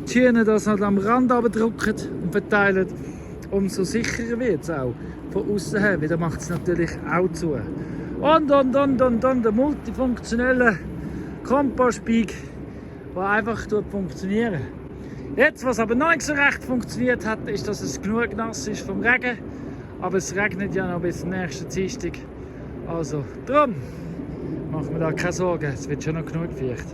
die Schienen das halt am Rand drücken und verteilen, umso sicherer wird es auch von außen her, weil da macht es natürlich auch zu. Und der multifunktionelle Kompostbike, der einfach funktioniert. Jetzt, was aber noch nicht so recht funktioniert hat, ist, dass es genug nass ist vom Regen. Aber es regnet ja noch bis nächsten Dienstag. Also, darum machen wir da keine Sorgen, es wird schon noch genug feucht.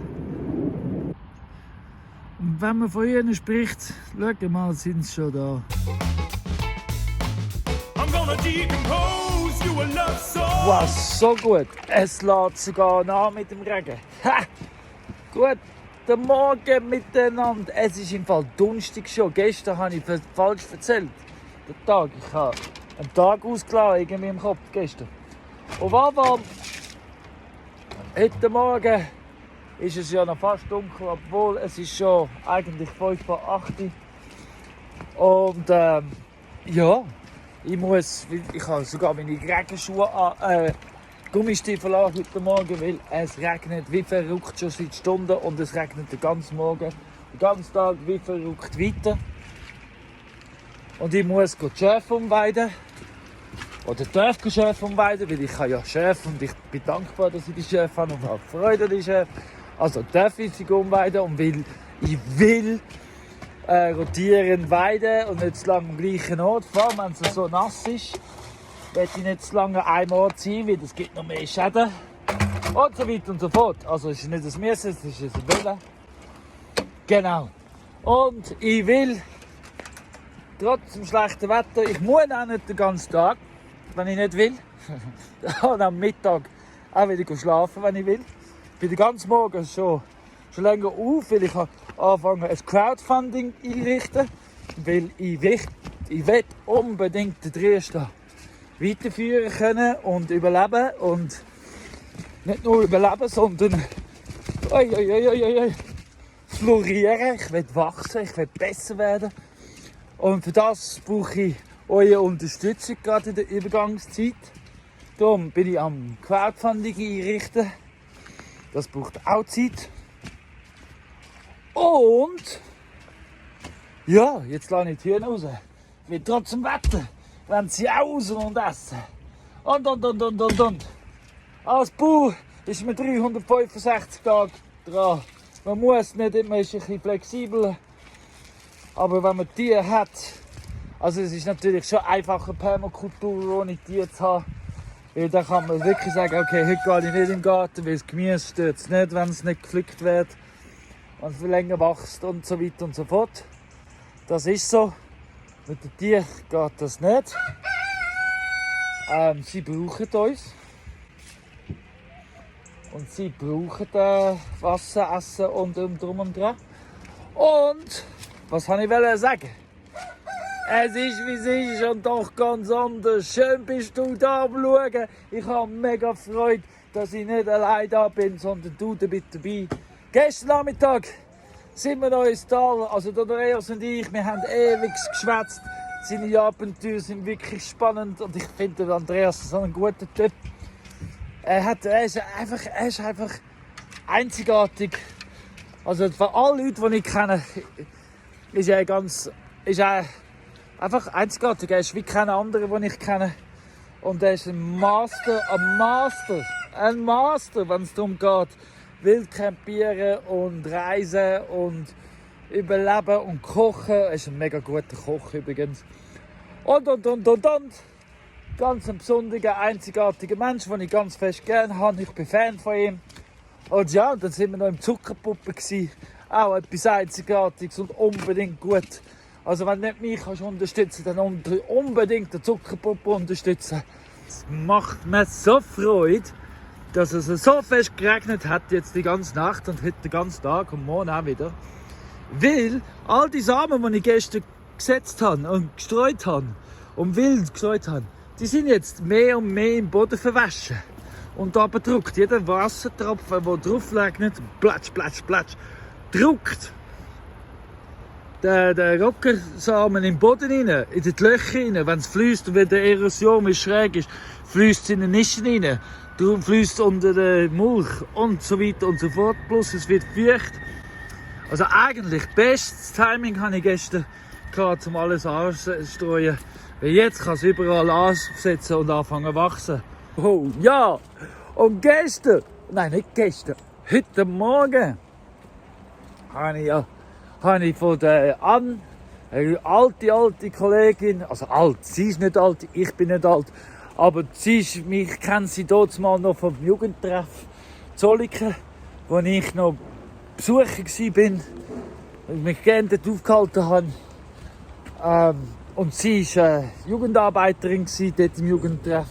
Und wenn man von ihnen spricht, schau mal, sind sie schon da. I'm gonna decompose you a love song. Wow, so gut. Es lädt sogar nach mit dem Regen. Ha! Guten Morgen miteinander. Es ist im Fall Donnerstag schon. Gestern habe ich falsch erzählt. Den Tag. Ich habe einen Tag ausgelassen, irgendwie im Kopf gestern. Und aber heute Morgen ist es ja noch fast dunkel, obwohl es ist schon eigentlich 5 vor 8 Uhr. Und ja, ich habe sogar meine Regenschuhe an, Gummistiefel an heute Morgen, weil es regnet wie verrückt schon seit Stunden und es regnet den ganzen Morgen, den ganzen Tag wie verrückt weiter. Und ich muss die Schäfe umweiden. Oder darf die Schäfe umweiden, weil ich habe ja Schäfe und ich bin dankbar, dass ich die Schäfe habe und habe Freude an die Schäfe. Also darf ich sie umweiden und weil ich will rotieren weiden und nicht zu lange am gleichen Ort fahren, wenn es so nass ist. Will ich nicht zu lange an einem Ort sein, weil es gibt noch mehr Schäden. Und so weiter und so fort. Also es ist nicht ein Müssen, es ist ein Willen. Genau. Und ich will, trotz dem schlechten Wetter, ich muss auch nicht den ganzen Tag, wenn ich nicht will. Und am Mittag auch wieder schlafen, wenn ich will. Ich bin den ganzen Morgen schon länger auf, weil ich anfangen ein Crowdfunding einrichten, weil ich will unbedingt den Dresden weiterführen können und überleben. Und nicht nur überleben, sondern florieren, ich will wachsen, ich will besser werden. Und für das brauche ich eure Unterstützung, gerade in der Übergangszeit. Darum bin ich am Crowdfunding einrichten. Das braucht auch Zeit. Und ja, jetzt lasse ich die Hühner raus. Weil trotz dem Wetter wollen sie auch raus und essen. Und. Als Bauer ist man 365 Tage dran. Man muss nicht, man ist ein bisschen flexibel. Aber wenn man Tiere hat, also es ist natürlich schon einfacher, Permakultur ohne Tiere zu haben. Weil da kann man wirklich sagen, okay, heute gehe ich nicht im Garten, weil das Gemüse stört es nicht, wenn es nicht gepflückt wird. Wenn es länger wächst und so weiter und so fort. Das ist so. Mit den Tieren geht das nicht. Sie brauchen uns. Und sie brauchen Wasser, Essen und drum und dran. Und was wollte ich sagen? Es ist wie es ist und doch ganz anders. Schön bist du da am Schauen. Ich habe mega Freude, dass ich nicht allein da bin, sondern du bist dabei. Gestern Nachmittag sind wir noch ins Tal, also der Andreas und ich, wir haben ewig geschwätzt. Seine Abenteuer sind wirklich spannend und ich finde Andreas so ein guter Typ. Er ist einfach einzigartig. Also von allen Leuten, die ich kenne, ist er einfach einzigartig. Er ist wie kein anderer, den ich kenne. Und er ist ein Master, wenn es darum geht, wild campieren und reisen und überleben und kochen. Er ist ein mega guter Koch übrigens. Und. Ganz ein besonderer, einzigartiger Mensch, den ich ganz fest gerne habe. Ich bin Fan von ihm. Und ja, dann sind wir noch im Zuckerpuppe gewesen. Auch etwas Einzigartiges und unbedingt gut. Also wenn du nicht mich kannst unterstützen, dann unbedingt den Zuckerpuppe unterstützen. Es macht mir so Freude, dass es so fest geregnet hat jetzt die ganze Nacht und heute den ganzen Tag und morgen auch wieder. Weil all die Samen, die ich gestern gesetzt habe und gestreut habe und wild gestreut habe, die sind jetzt mehr und mehr im Boden verwaschen. Und da bedruckt jeder Wassertropfen, der drauf regnet, platsch, druckt der Rockersamen im Boden rein, in die Löcher rein. Wenn es fließt und wenn die Erosion schräg ist, fließt es in die Nischen rein. Darum fließt es unter der Mulch und so weiter und so fort. Plus es wird feucht. Also eigentlich bestes Timing habe ich gestern gehabt, um alles anzustreuen. Weil jetzt kann es überall ansetzen und anfangen zu wachsen. Oh ja! Und heute Morgen habe ich von der Anne, eine alte Kollegin, also alt, sie ist nicht alt, ich bin nicht alt, aber ich kenne sie dort mal noch vom Jugendtreff Zolliken, wo ich noch Besucher war und mich gerne dort aufgehalten habe. Und sie war Jugendarbeiterin dort im Jugendtreff.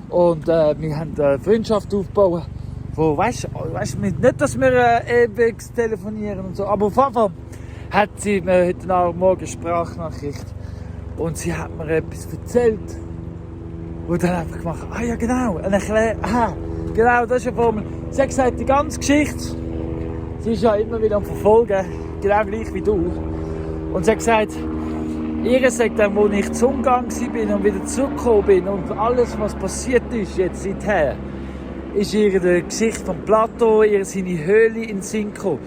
Und wir haben eine Freundschaft aufgebaut. Wo, weißt, nicht, dass wir ewig telefonieren und so, aber auf jeden Fall hat sie mir heute Morgen eine Sprachnachricht. Und sie hat mir etwas erzählt. Und dann habe ich gemacht, ja genau. Und genau, das ist eine Formel. Sie hat gesagt, die ganze Geschichte, sie ist ja immer wieder am Verfolgen, genau gleich wie du. Und sie hat gesagt, ihr sagt dann, wo ich zum Gang bin und wieder zurückgekommen bin und alles, was passiert ist jetzt seither, ist ihr die Geschichte von Plato, seine Höhle in Sinko,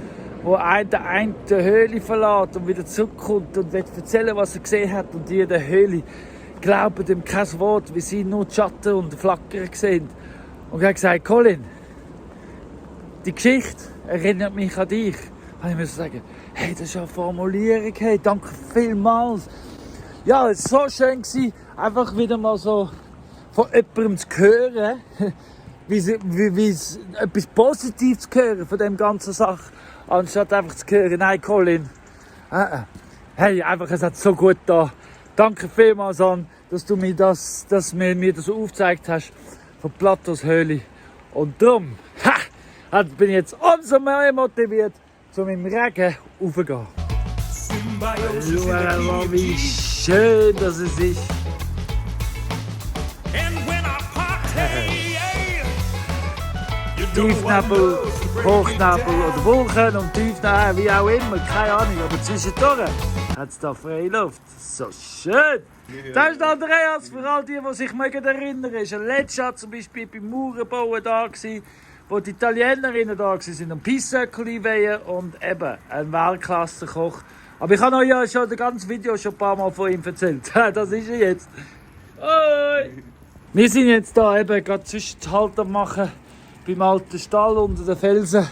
wo der eine die Höhle verlässt und wieder zurückkommt und will erzählen, was er gesehen hat. Und die in der Höhle glauben dem kein Wort, wie sie nur die Schatten und Flackern sehen. Und er hat gesagt, Colin, die Geschichte erinnert mich an dich. Und ich muss sagen, hey, das ist eine Formulierung, hey, danke vielmals. Ja, es war so schön, einfach wieder mal so von jemandem zu hören, wie etwas Positives zu hören von dieser ganzen Sache, anstatt einfach zu hören, nein, Colin, hey, einfach, es hat so gut da. Danke vielmals an, dass du mir das aufgezeigt hast von Platos Höhle. Und darum bin ich jetzt umso mehr motiviert, zu meinem Regen raufzugehen. Schau, wie schön das ist. Tiefnebel Hochnebel oder Wolken und Tiefnebel, wie auch immer, keine Ahnung. Aber zwischendurch hat es da Freiluft. So schön! Das ist Andreas, für all die sich erinnern. Er war letztes Jahr zum Beispiel beim Mauerbauen da, wo die Italienerinnen da waren und Peissöckchen einweihen und eben ein Weltklasse-Koch. Aber ich habe euch ja schon das ganze Video schon ein paar Mal von ihm erzählt. Das ist er jetzt. Hoi! Wir sind jetzt da eben gerade Zwischenhalt am machen beim alten Stall unter den Felsen.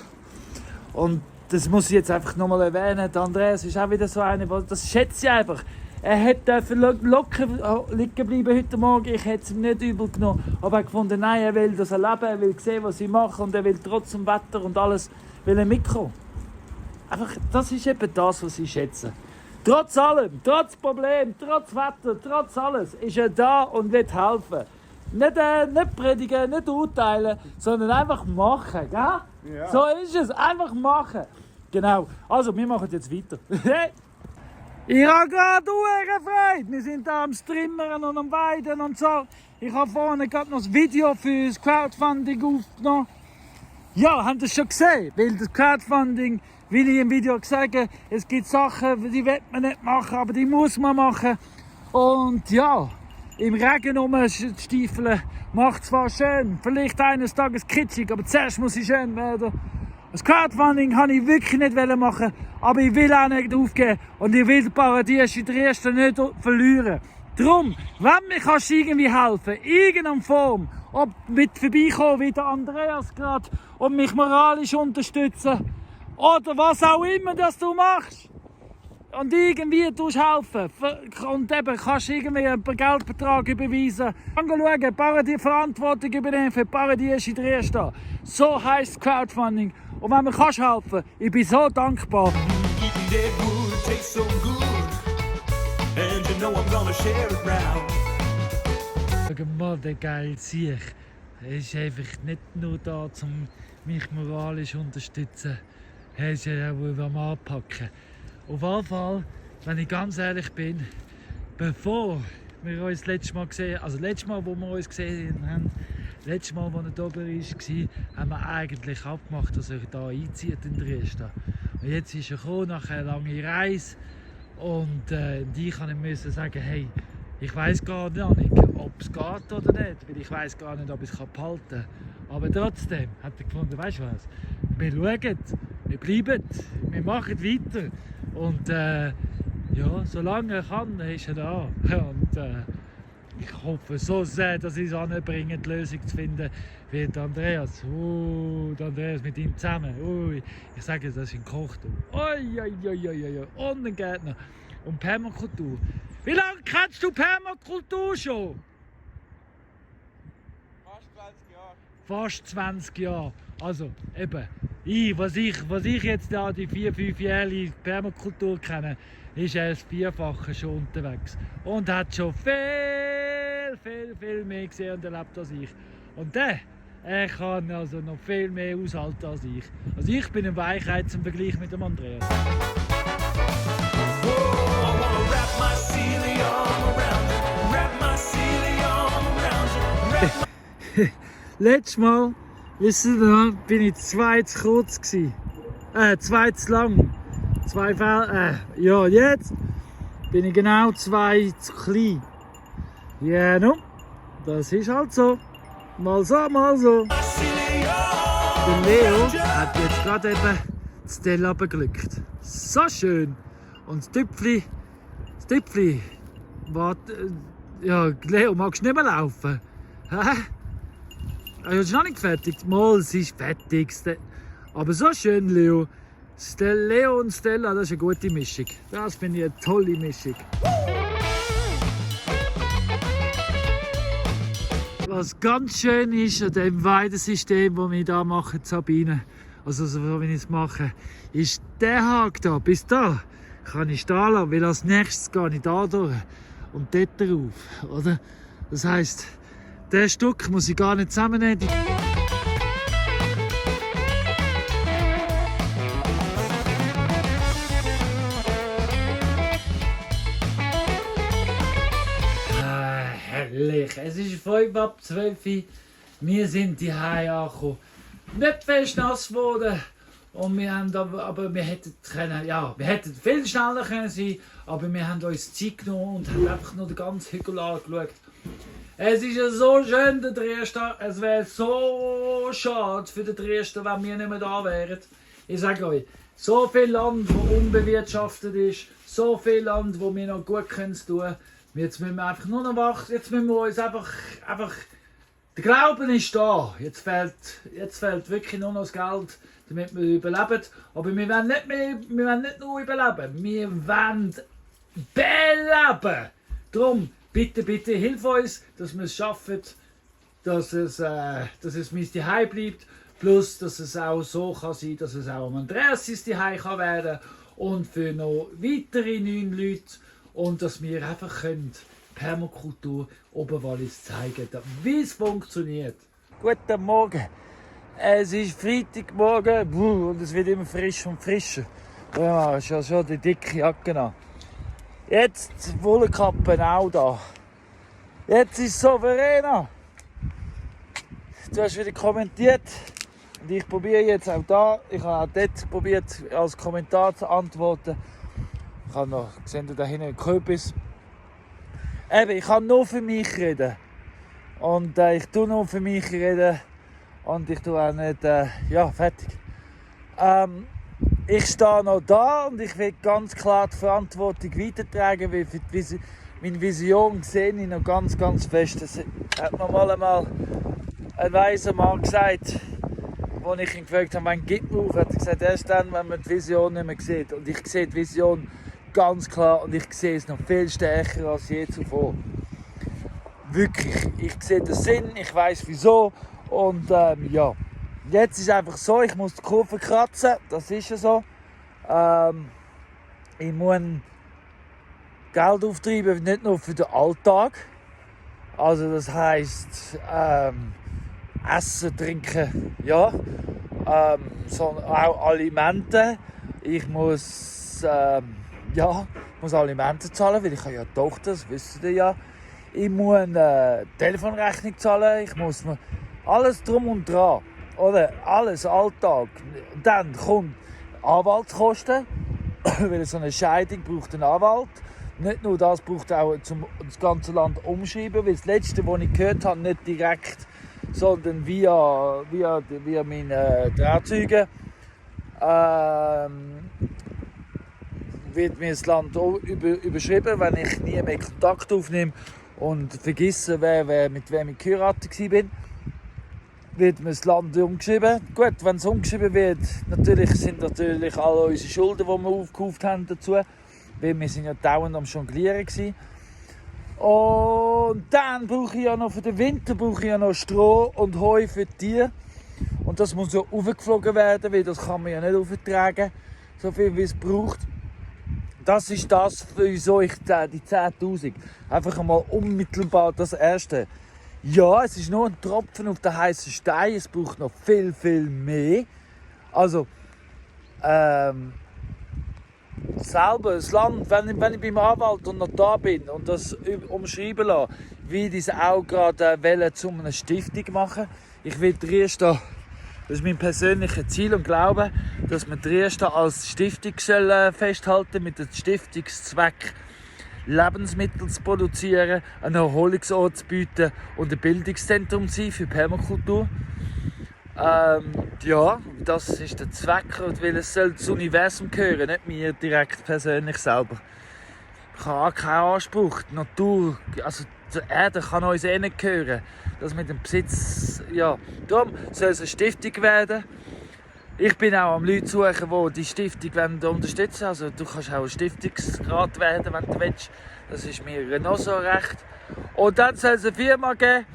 Und das muss ich jetzt einfach nochmal erwähnen. Der Andreas ist auch wieder so einer, das schätze ich einfach. Er hätte locker liegen bleiben heute Morgen, ich hätte es ihm nicht übel genommen. Aber er hat gefunden, nein, er will das erleben, er will sehen, was ich mache und er will trotz dem Wetter und alles will er mitkommen. Einfach, das ist eben das, was ich schätze. Trotz allem, trotz Problem, trotz Wetter, trotz alles, ist er da und will helfen. Nicht predigen, nicht urteilen, sondern einfach machen, gell? Ja. So ist es, einfach machen. Genau, also wir machen jetzt weiter. Ich habe gerade Freude. Wir sind da am Strimmern und am Weiden und so. Ich habe vorne gerade noch das Video für das Crowdfunding aufgenommen. Ja, habt ihr das schon gesehen? Weil das Crowdfunding, will ich im Video sagen, es gibt Sachen, die will man nicht machen, aber die muss man machen. Und ja, im Regen rumstiefeln macht zwar schön, vielleicht eines Tages kitschig, aber zuerst muss ich schön werden. Das Crowdfunding wollte ich wirklich nicht machen, aber ich will auch nicht aufgeben und ich will Paradies in der ersten nicht verlieren. Darum, wenn mir kannst du irgendwie helfen, in irgendeiner Form, ob mit vorbeikommen wie der Andreas gerade und mich moralisch unterstützen oder was auch immer das du machst und irgendwie tust helfen und eben kannst du irgendwie einen Geldbetrag überweisen. Dann schauen, Paradies Verantwortung übernehmen für Paradies in der ersten. So heisst Crowdfunding. Und wenn mir kannst helfen, ich bin so dankbar. Schau mal, der geile Sieg. Er ist einfach nicht nur da, um mich moralisch zu unterstützen. Er ist ja auch am Anpacken. Auf jeden Fall, wenn ich ganz ehrlich bin, bevor wir uns das letzte Mal gesehen haben, also das letzte Mal, wo wir uns gesehen haben, letztes Mal, als er da war, haben wir eigentlich abgemacht, dass er hier einzieht in Dresden. Und jetzt ist er gekommen, nach einer langen Reise. Und ich musste sagen, hey, ich weiss gar nicht, ob es geht oder nicht, weil ich weiss gar nicht, ob ich es behalten kann. Aber trotzdem hat er gefunden, weißt du was, wir schauen, wir bleiben, wir machen weiter. Und ja, solange er kann, ist er da. Und ich hoffe so sehr, dass ich es anbringe, die Lösung zu finden, wie der Andreas. Der Andreas mit ihm zusammen. Ich sage, das ist ein Koch. Und ein Gärtner. Und Permakultur. Wie lange kennst du Permakultur schon? Fast 20 Jahre. Also eben, was ich jetzt da die 4-5 Jahre Permakultur kenne, ist er das Vierfache schon unterwegs. Und hat schon viel mehr gesehen und erlebt als ich. Und er kann also noch viel mehr aushalten als ich. Also ich bin eine Weichheit zum Vergleich mit dem Andreas. Letztes Mal, wisst ihr noch, bin ich 2 zu kurz gewesen. 2 zu lang. 2 ja, jetzt bin ich genau 2 zu klein. Ja, no, das ist halt so. Mal so, mal so. Der Leo hat jetzt gerade eben das Teil runtergelückt. So schön. Und das Tüpfli, warte, ja, Leo, magst du nicht mehr laufen? Hä? Also, ist noch nicht fertig. Mal, es ist fertig. Aber so schön, Leo. Leo und Stella, das ist eine gute Mischung. Das finde ich eine tolle Mischung. Was ganz schön ist an dem Weidensystem, das wir hier machen, Sabine, also so wie ich es mache, ist der Haken da, bis da, kann ich stehen lassen, weil als nächstes gehe ich da durch und dort drauf, oder? Das heisst, das Stück muss ich gar nicht zusammennehmen. Herrlich, es ist 5 ab 12 Uhr. Wir sind hierher angekommen. nicht fest nass geworden. Und wir haben aber wir hätten viel schneller können sein, aber wir haben uns Zeit genommen und haben einfach nur den ganzen Hügel angeschaut. Es ist ja so schön, der Dresden. Es wäre so schade für den Dresden, wenn wir nicht mehr da wären. Ich sage euch, so viel Land, das unbewirtschaftet ist, so viel Land, wo wir noch gut tun können. Jetzt müssen wir einfach nur noch wach. Jetzt müssen wir uns einfach der Glauben ist da. Jetzt fehlt wirklich nur noch das Geld, damit wir überleben. Aber wir wollen nicht nur überleben, wir wollen beleben. Darum, bitte, bitte, hilf uns, dass wir es schaffen, dass es mein Zuhause bleibt. Plus, dass es auch so kann sein, dass es auch am Andreas sein Zuhause kann werden und für noch weitere 9 Leute. Und dass wir einfach Permakultur Oberwallis zeigen, wie es funktioniert. Guten Morgen. Es ist Freitagmorgen und es wird immer frisch und frischer. Ja, schon die dicke Jacke an. Jetzt die Wollenkappen auch da. Jetzt ist es souveräner. Du hast wieder kommentiert. Und ich probiere jetzt auch da. Ich habe auch dort probiert, als Kommentar zu antworten. Ich habe noch gesehen, da hinten einen Kürbis. Ich kann nur für mich reden. Und ich tue nur für mich reden. Und ich tue auch nicht. Fertig. Ich stehe noch da und ich will ganz klar die Verantwortung weitertragen, weil für meine Vision sehe ich noch ganz, ganz fest. Das hat mir mal ein weiser Mann gesagt, als ich ihn gefragt habe, wann gibt man auf, hat er gesagt, erst dann, wenn man die Vision nicht mehr sieht. Und ich sehe die Vision ganz klar und ich sehe es noch viel stärker als je zuvor. Wirklich, ich sehe den Sinn, ich weiß wieso und jetzt ist es einfach so, ich muss die Kurve kratzen, das ist ja so. Ich muss Geld auftreiben, nicht nur für den Alltag, also das heisst Essen, Trinken, ja, sondern auch Alimente. Ich muss Alimente zahlen, weil ich habe ja eine Tochter, das wisst ihr ja. Ich muss eine Telefonrechnung zahlen, ich muss mir alles drum und dran, oder? Alles, Alltag. Dann kommt Anwaltskosten, weil so eine Scheidung braucht einen Anwalt. Nicht nur das, braucht auch das ganze Land umschreiben, weil das Letzte, was ich gehört habe, nicht direkt, sondern via meinen Trauzeugen, wird mir das Land auch überschrieben, wenn ich nie mehr Kontakt aufnehme und vergesse, mit wem ich geheiratet war. Wird mir das Land umgeschrieben. Gut, wenn es umgeschrieben wird, sind natürlich alle unsere Schulden, die wir aufgekauft haben, dazu. Weil wir sind ja dauernd am Jonglieren gewesen. Und dann brauche ich ja noch für den Winter noch Stroh und Heu für die Tiere. Und das muss ja aufgeflogen werden, weil das kann man ja nicht auftragen, so viel wie es braucht. Das ist das, wieso ich die 10'000. Einfach einmal unmittelbar das Erste. Ja, es ist nur ein Tropfen auf den heißen Stein, es braucht noch viel, viel mehr. Also, selber, das Land, wenn ich beim Anwalt und noch da bin und das umschreiben lasse, wie diese auch gerade zu einer Stiftung machen. Ich will Dresden, das ist mein persönliches Ziel und Glaube, dass wir Dresden als Stiftung festhalten mit dem Stiftungszweck, Lebensmittel zu produzieren, einen Erholungsort zu bieten und ein Bildungszentrum zu sein für Permakultur. Das ist der Zweck, weil es soll das Universum gehören, nicht mir direkt persönlich selber. Ich habe auch keinen Anspruch. Die Natur, also die Erde kann uns eh nicht gehören. Das mit dem Besitz, ja. Darum soll es eine Stiftung werden. Ich bin auch am Leute suchen, die die Stiftung unterstützen wollen. Also du kannst auch ein Stiftungsrat werden, wenn du willst. Das ist mir noch so recht. Und dann soll es eine Firma geben,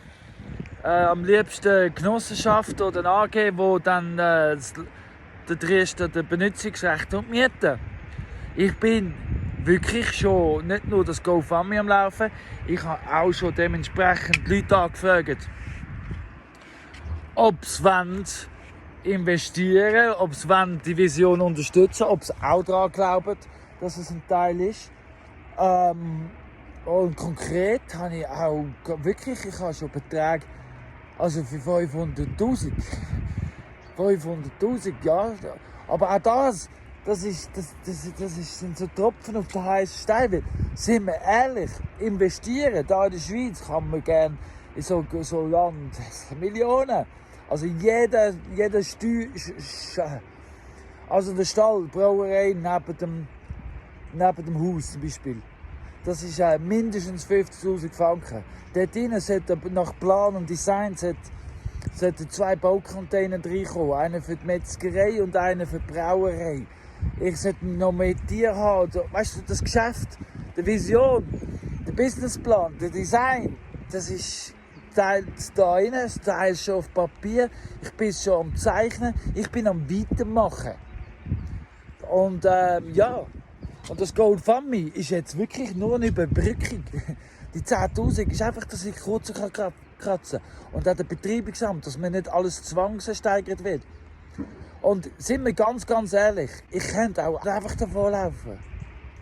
am liebsten eine Genossenschaft oder eine AG, die dann der Dresden den Benutzungsrecht und mieten. Ich bin wirklich schon nicht nur das GoFundMe am Laufen, ich habe auch schon dementsprechend Leute angefragt, ob sie investieren wollen, ob sie die Vision unterstützen wollen, ob sie auch daran glauben, dass es ein Teil ist. Und konkret habe ich auch wirklich, ich habe schon Beträge, also für 500'000. 500'000, ja. Aber auch sind so Tropfen auf den heißen Stein. Weil, sind wir ehrlich, investieren, da in der Schweiz kann man gerne in so Land Millionen. Also jeder also der Stall, die Brauerei neben dem Haus zum Beispiel. Das ist mindestens 50'000 Franken. Dort drinnen sollte nach Plan und Design sollten 2 Baucontainer reinkommen. Einer für die Metzgerei und einer für die Brauerei. Ich sollte noch mehr Tiere haben. Weißt du, das Geschäft, die Vision, der Businessplan, der Design, das ist teils da rein, teils schon auf Papier. Ich bin schon am Zeichnen, ich bin am Weitermachen. Und ja, und das GoFundMe ist jetzt wirklich nur eine Überbrückung. Die 10'000 ist einfach, dass ich kurz kratzen kann. Und auch der Betreibungsamt, dass mir nicht alles zwangssteigert wird. Und sind wir ganz, ganz ehrlich, ich könnte auch einfach davon laufen.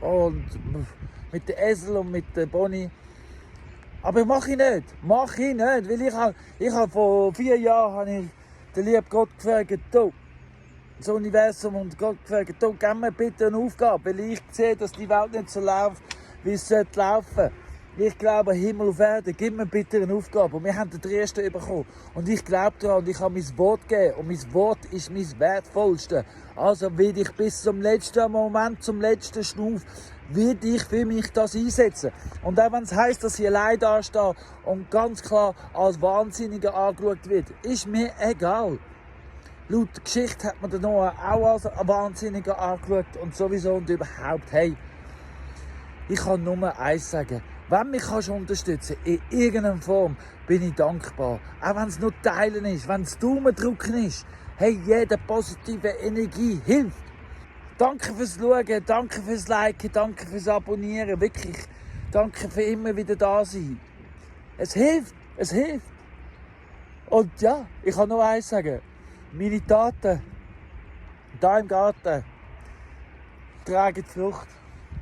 Und mit dem Esel und mit der Bonnie. Aber mache ich nicht. Weil ich habe vor 4 Jahren den lieben Gott gefragt, das Universum und Gott gefragt, gib mir bitte eine Aufgabe, weil ich sehe, dass die Welt nicht so läuft, wie es laufen sollte. Ich glaube, Himmel auf Erde, gib mir bitte eine Aufgabe. Und wir haben den ersten bekommen. Und ich glaube daran und ich habe mein Wort gegeben. Und mein Wort ist mein wertvollste. Also werde ich bis zum letzten Moment, zum letzten Schnuff, werde ich für mich das einsetzen. Und auch wenn es heisst, dass ich allein da stehe und ganz klar als Wahnsinniger angeschaut wird, ist mir egal. Laut der Geschichte hat man den Noah auch als Wahnsinniger angeschaut und sowieso und überhaupt. Hey, ich kann nur eins sagen. Wenn du mich unterstützen kannst, in irgendeiner Form, bin ich dankbar. Auch wenn es nur Teilen ist, wenn es Daumendrücken ist. Hey, jede positive Energie hilft. Danke fürs Schauen, danke fürs Liken, danke fürs Abonnieren. Wirklich, danke für immer wieder da sein. Es hilft. Und ja, ich kann nur eins sagen. Meine Taten, hier im Garten, tragen Frucht.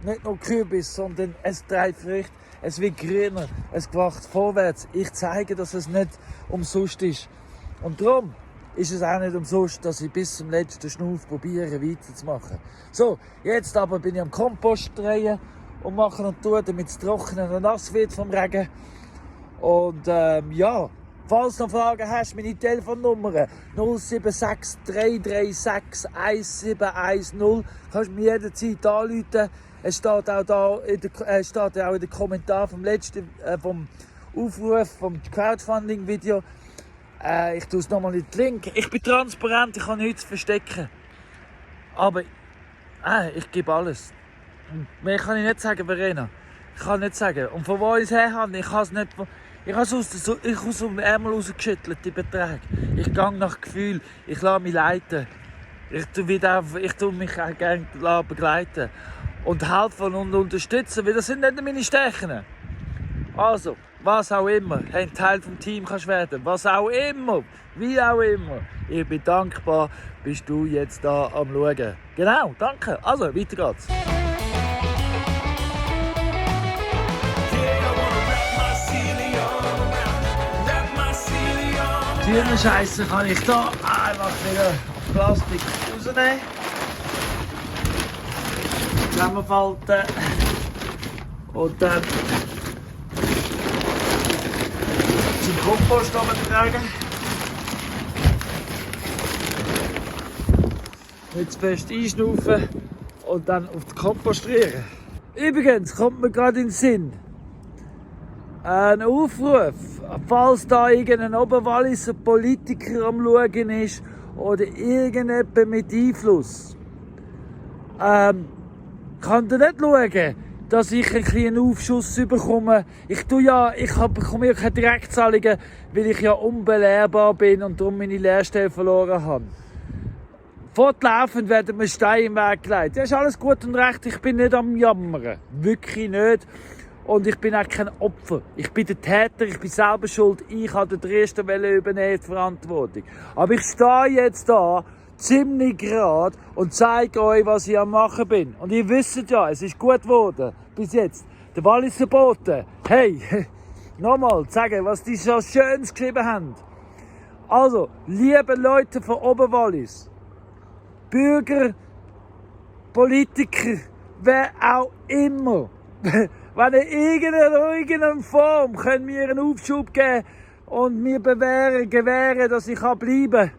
Nicht nur Kürbis, sondern es trägt Früchte. Es wird grüner, es wächst vorwärts. Ich zeige, dass es nicht umsonst ist. Und darum ist es auch nicht umsonst, dass ich bis zum letzten Schnuff probiere, weiterzumachen. So, jetzt aber bin ich am Kompost drehen und machen und tun, damit es trocken und nass wird vom Regen. Und ja, falls du noch Fragen hast, meine Telefonnummer 076 336 1710. Kannst du mir jederzeit anrufen. Es steht auch in den Kommentaren vom letzten vom Aufruf, vom Crowdfunding-Video. Ich tue es nochmal in den Link. Ich bin transparent, ich kann nichts verstecken. Aber ich gebe alles. Mehr kann ich nicht sagen, Verena. Ich kann nicht sagen. Und von wo ich es her habe, ich kann es nicht. Ich habe es aus dem Ärmel rausgeschüttelt, die Beträge. Ich gehe nach Gefühl, ich lasse mich leiten. Ich tue mich auch gerne begleiten. Und helfen und unterstützen, weil das sind nicht meine Stärken. Also, was auch immer, ein Teil vom Team kannst werden, was auch immer, wie auch immer. Ich bin dankbar, bist du jetzt da am Schauen. Genau, danke. Also, weiter geht's. Scheiße kann ich da einfach wieder auf Plastik rausnehmen. Zusammenfalten und dann zum Kompost tragen. Nicht zu fest einschnaufen und dann auf den Kompost rühren. Übrigens kommt mir gerade in den Sinn ein Aufruf, falls da irgendein Oberwalliser Politiker am Schauen ist oder irgendjemand mit Einfluss. Kann ihr nicht schauen, dass ich einen kleinen Aufschuss bekomme? Ich bekomme ja keine Direktzahlungen, weil ich ja unbelehrbar bin und darum meine Lehrstelle verloren habe. Fortlaufend werden mir Steine im Weg gelegt. Das ist alles gut und recht, ich bin nicht am Jammern. Wirklich nicht. Und ich bin auch kein Opfer. Ich bin der Täter, ich bin selber schuld. Ich habe den ersten übernehmen, die Verantwortung. Aber ich stehe jetzt da, ziemlich gerade, und zeige euch, was ich am machen bin. Und ihr wisst ja, es ist gut geworden. Bis jetzt. Der Walliser Boten. Hey, nochmal sagen, was die so Schönes geschrieben haben. Also, liebe Leute von Oberwallis, Bürger, Politiker, wer auch immer, wenn ihr irgendeiner Form könnt mir einen Aufschub geben und mir gewähren, dass ich bleiben kann.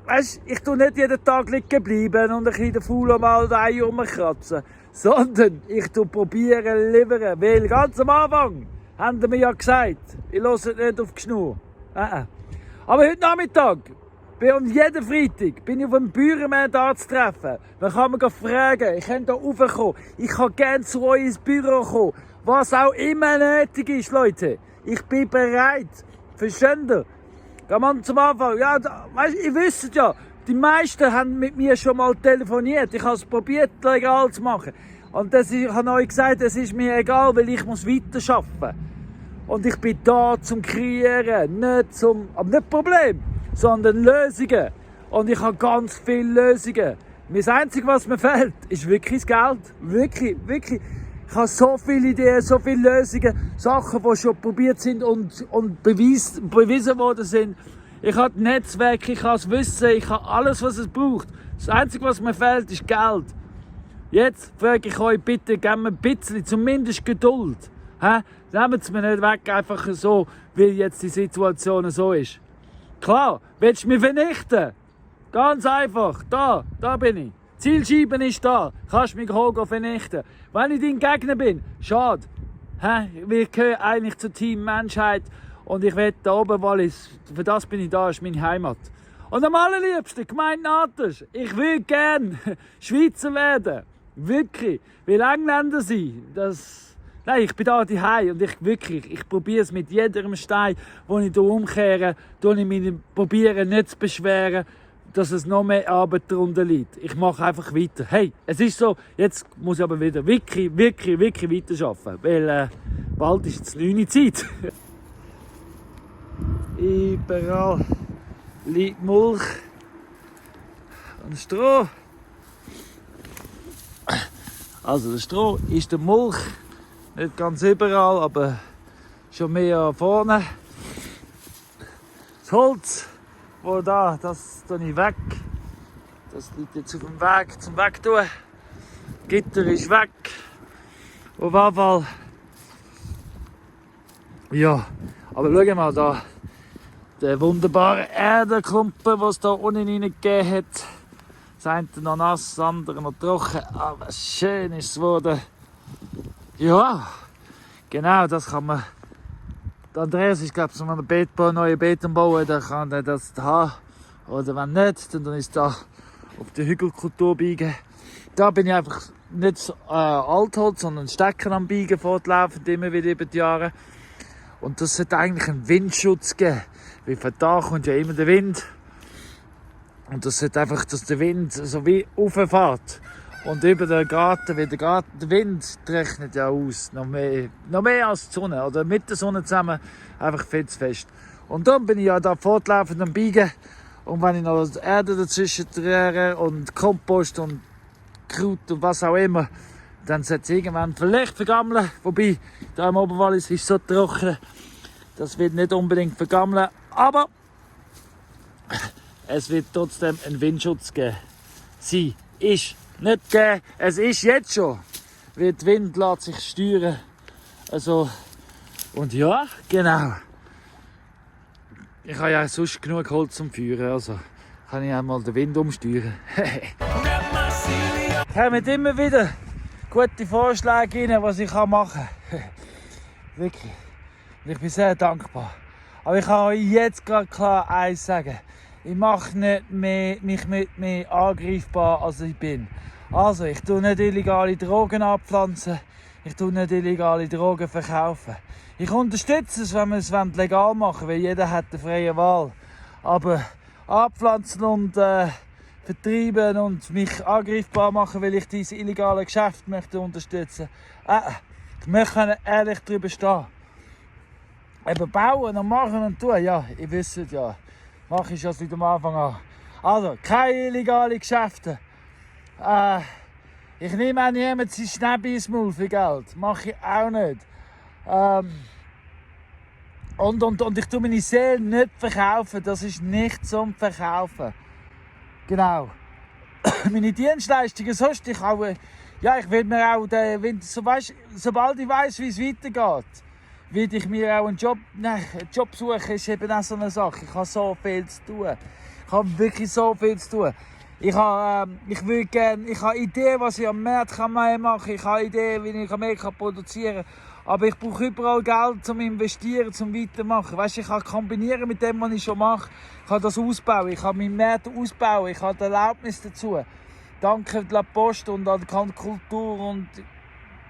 Weißt, ich tue nicht jeden Tag liegen bleiben und ein bisschen den Faulen mal die Eier rumkratzen, sondern ich probiere liefern, weil ganz am Anfang haben sie mir ja gesagt, ich höre nicht auf die Schnur. Aber heute Nachmittag, und jeden Freitag, bin ich auf einem Bürgermarkt anzutreffen. Man kann mich fragen, ich kann hier raufkommen, ich kann gerne zu euch ins Büro kommen, was auch immer nötig ist, Leute. Ich bin bereit. Versteht ihr? Geh mal zum Anfang. Ja, weißt, ihr wisst ja, die meisten haben mit mir schon mal telefoniert. Ich habe es probiert, legal zu machen. Und ich habe euch gesagt, es ist mir egal, weil ich muss weiterarbeiten. Und ich bin da zum Kreieren, aber nicht Problem, sondern Lösungen. Und ich habe ganz viele Lösungen. Das Einzige, was mir fehlt, ist wirklich das Geld. Wirklich, wirklich. Ich habe so viele Ideen, so viele Lösungen, Sachen, die schon probiert sind und bewiesen worden sind. Ich habe das Netzwerk, ich habe das Wissen, ich habe alles, was es braucht. Das Einzige, was mir fehlt, ist Geld. Jetzt frage ich euch bitte, gebt mir ein bisschen, zumindest Geduld. Nehmt es mir nicht weg, einfach so, weil jetzt die Situation so ist. Klar, willst du mich vernichten? Ganz einfach, da bin ich. Zielscheiben ist da, kannst mich vernichten. Wenn ich dein Gegner bin, schade. Wir gehören eigentlich zur Team Menschheit und ich will da oben, weil für das bin ich da, ist meine Heimat. Und am allerliebsten, Gemeinde Natas, ich will gerne Schweizer werden. Wirklich. Weil Engländer sind, nein, ich bin da daheim und ich probiere es mit jedem Stein, den ich hier umkehre, probiere nicht zu beschweren, dass es noch mehr Arbeit darunter liegt. Ich mache einfach weiter. Hey, es ist so, jetzt muss ich aber wieder wirklich weiterarbeiten, weil bald ist es 9 Uhr Zeit. Überall liegt Milch und Stroh. Also der Stroh ist der Milch, nicht ganz überall, aber schon mehr vorne. Das Holz, das tue ich weg. Das liegt jetzt auf dem Weg zum Wegtun. Gitter ist weg. Auf jeden Fall. Ja, aber schau mal da. Der wunderbare Erdenklumpen, den es da unten reingegeben hat. Das eine noch nass, das andere noch trocken. Aber schön ist es geworden. Ja, genau, das kann man. Der Andreas ist, glaube ich, so ein neue Beton bauen, dann kann er das haben. Oder wenn nicht, dann ist da auf die Hügelkultur biegen. Da bin ich einfach nicht Altholz, sondern Stecker am Biegen fortlaufend, immer wieder über die Jahre. Und das sollte eigentlich einen Windschutz geben. Weil von da kommt ja immer der Wind. Und das sollte einfach, dass der Wind so wie rauffährt. Und über den Garten, weil der Wind rechnet ja aus, noch mehr als die Sonne, oder mit der Sonne zusammen, einfach viel zu fest. Und dann bin ich ja da fortlaufend am Biegen. Und wenn ich noch Erde dazwischen drehe und Kompost und Kraut und was auch immer, dann sollte es irgendwann vielleicht vergammeln. Wobei, da im Oberwallis ist es so trocken, das wird nicht unbedingt vergammeln. Aber es wird trotzdem einen Windschutz geben. Sie ist nicht geben, es ist jetzt schon. Weil der Wind lässt sich steuern. Also, und ja, genau. Ich habe ja sonst genug Holz zum Feuern, also kann ich einmal den Wind umsteuern. Ich habe immer wieder gute Vorschläge rein, was ich machen kann. Wirklich. Und ich bin sehr dankbar. Aber ich kann euch jetzt gerade klar eins sagen. Ich mache nicht mich mehr angreifbar, als ich bin. Also, ich tue nicht illegale Drogen abpflanzen. Ich tue nicht illegale Drogen verkaufen. Ich unterstütze es, wenn wir es legal machen wollen, weil jeder hat eine freie Wahl. Aber abpflanzen und vertreiben und mich angreifbar machen, weil ich diese illegale Geschäfte möchte unterstützen. Wir können ehrlich darüber stehen. Eben bauen und machen und tun, ja, ihr wisst ja. Mache ich schon seit am Anfang an. Also, keine illegalen Geschäfte. Ich nehme auch niemand sein Schnäppi ins Maul für Geld. Mache ich auch nicht. Und ich tue meine Seele nicht verkaufen. Das ist nicht zum Verkaufen. Genau. Meine Dienstleistungen sonst, ich will mir auch, sobald ich weiss, wie es weitergeht, will ich mir auch einen Job suchen, ist eben auch so eine Sache. Ich habe so viel zu tun. Ich habe wirklich so viel zu tun. Ich habe Ideen, was ich am Markt machen kann. Ich habe Ideen, wie ich mehr produzieren kann. Aber ich brauche überall Geld zum Investieren, zum Weitermachen. Weißt, ich kann kombinieren mit dem, was ich schon mache. Ich kann das ausbauen, ich kann meinen Markt ausbauen, ich habe die Erlaubnis dazu. Danke La Post und an die Kultur und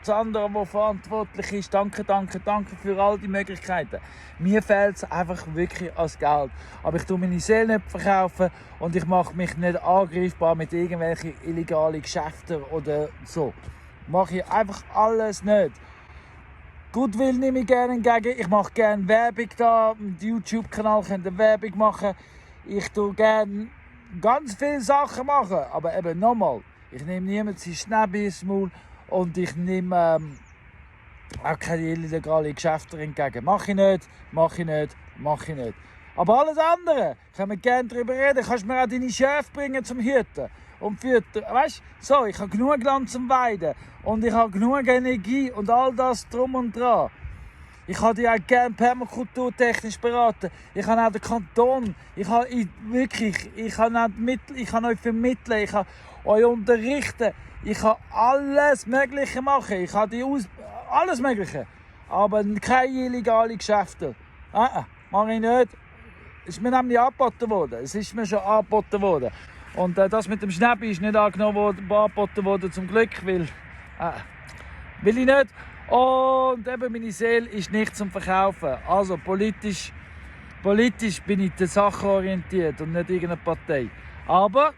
das andere, das verantwortlich ist. Danke für all die Möglichkeiten. Mir fehlt es einfach wirklich als Geld. Aber ich tue meine Seele nicht verkaufen und ich mache mich nicht angreifbar mit irgendwelchen illegalen Geschäften oder so. Mache ich einfach alles nicht. Goodwill nehme ich gerne entgegen. Ich mache gerne Werbung da. Mit YouTube-Kanal könnt ihr Werbung machen. Ich tue gerne ganz viele Sachen machen. Aber eben nochmal, ich nehme niemanden seinen Schnäbi ins Maul und ich nehme auch keine illegalen Geschäfte entgegen. Mache ich nicht. Aber alles andere können wir gerne darüber reden. Kannst mir auch deine Schäfe bringen zum Hüten und füttern. Weißt du, so, ich habe genug Land zum Weiden und ich habe genug Energie und all das drum und dran. Ich kann dich auch gerne permakulturtechnisch beraten. Ich kann auch den Kanton, ich kann euch vermitteln, ich kann euch unterrichten, ich kann alles Mögliche machen. Ich kann alles Mögliche. Aber keine illegalen Geschäfte. Mache ich nicht. Es ist mir nämlich angeboten worden. Es ist mir schon angeboten worden. Und das mit dem Schnäppi ist nicht angeboten worden, zum Glück, weil will ich nicht. Und eben meine Seele ist nicht zum Verkaufen. Also politisch bin ich der Sache orientiert und nicht irgendeine Partei. Aber,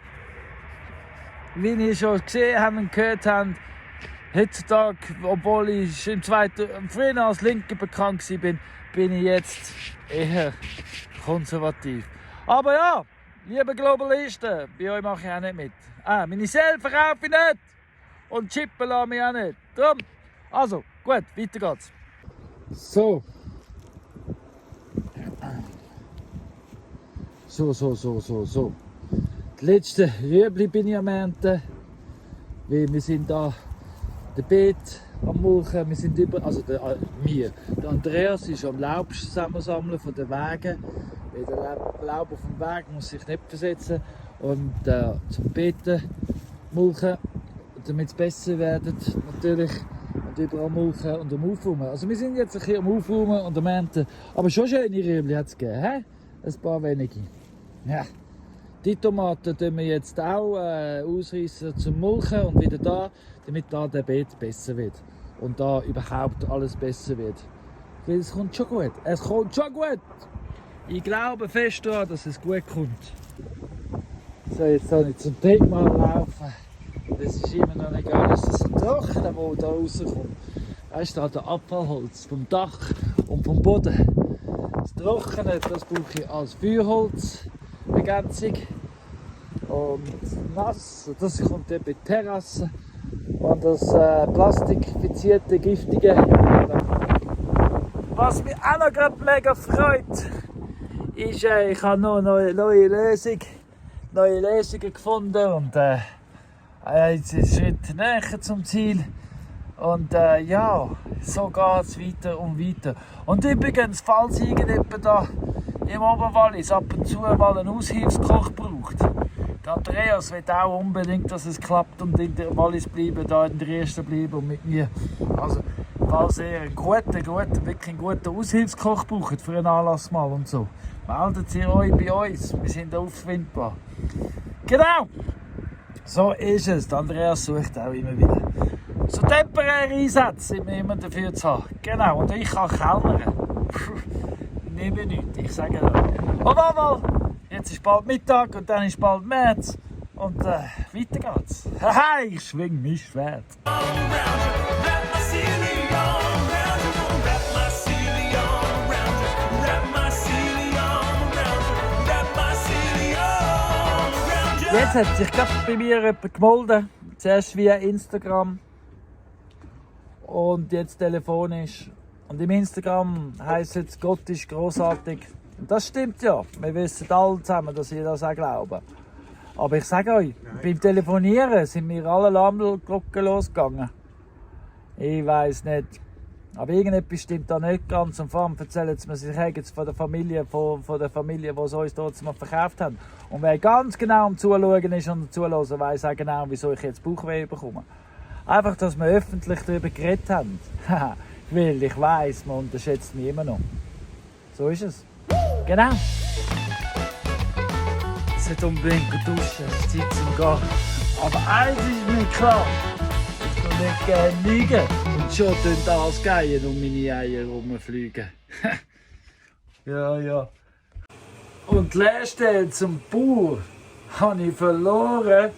wie ihr schon gesehen habt und gehört habt, heutzutage, obwohl ich früher als Linke bekannt war, bin ich jetzt eher konservativ. Aber ja, liebe Globalisten, bei euch mache ich auch nicht mit. Meine Seele verkaufe ich nicht. Und chippen lasse mich auch nicht. Drum. Also, gut, weiter geht's. So. Die letzten Rüebli bin ich am Ernten. Weil wir sind da der Beet am Mulchen. Wir sind der Andreas ist am Laub zusammensammeln von den Wegen. Weil der Laub auf dem Weg muss sich nicht versetzen. Und zum Beeten mulchen, damit es besser wird natürlich. Und überall mulchen und am Aufräumen. Also wir sind jetzt ein bisschen am Aufräumen und am Ernten. Aber schon schöne Rüebli hat es gegeben, he? Ein paar wenige. Ja. Die Tomaten tun wir jetzt auch ausreißen zum Mulchen und wieder da, damit da der Beet besser wird. Und da überhaupt alles besser wird. Weil es kommt schon gut. Es kommt schon gut! Ich glaube fest daran, dass es gut kommt. So, jetzt soll ich zum Denkmal laufen. Das ist immer noch nicht alles trocken, das da rauskommt. Weißt du, der Abfallholz vom Dach und vom Boden. Das Trockene, das brauche ich als Feuerholz-Ergänzung. Und nass, das kommt dann bei Terrassen. Und das plastifizierte, giftige. Was mich auch noch gerade mega freut, ist, ich habe noch eine neue Lösungen gefunden. Und jetzt ist ein Schritt näher zum Ziel. Und ja, so geht es weiter und weiter. Und übrigens, falls irgendjemand da im Oberwallis ab und zu mal einen Aushilfskoch braucht, der Andreas will auch unbedingt, dass es klappt und in der Wallis bleiben, da in der ersten bleiben und mit mir. Also, falls ihr wirklich einen guten Aushilfskoch braucht für einen Anlass mal und so, meldet ihr euch bei uns. Wir sind auffindbar. Genau! So ist es. Der Andreas sucht auch immer wieder. So temporäre Einsätze sind wir immer dafür zu haben. Genau, und ich kann kellnern. Nicht mehr nichts, ich sage das. Und einmal, jetzt ist bald Mittag und dann ist bald März. Und weiter geht's. Haha, ich schwing mein Schwert. Jetzt hat sich gerade bei mir jemand gemeldet. Zuerst via Instagram und jetzt telefonisch. Und im Instagram heisst es, Gott ist grossartig. Und das stimmt ja. Wir wissen alle zusammen, dass ihr das auch glauben. Aber ich sage euch, beim Telefonieren sind mir alle Alarmglocken losgegangen. Ich weiss nicht. Aber irgendetwas stimmt da nicht ganz. Und vor allem erzählen sie mir, sie haben es von der Familie, die es uns dort mal verkauft haben. Und wer ganz genau am Zuschauen ist und am Zuhören, weiss auch genau, wieso ich jetzt Bauchweh bekomme. Einfach, dass wir öffentlich darüber geredet haben. Weil ich weiss, man unterschätzt mich immer noch. So ist es. Genau. Ich sollte unbedingt duschen, es ist Zeit zum Gehen. Aber eins ist mir klar, ich kann nicht gerne liegen. Und schon tun das Geier um meine Eier herumfliegen. Ja. Und die Lehrstelle zum Bauer habe ich verloren.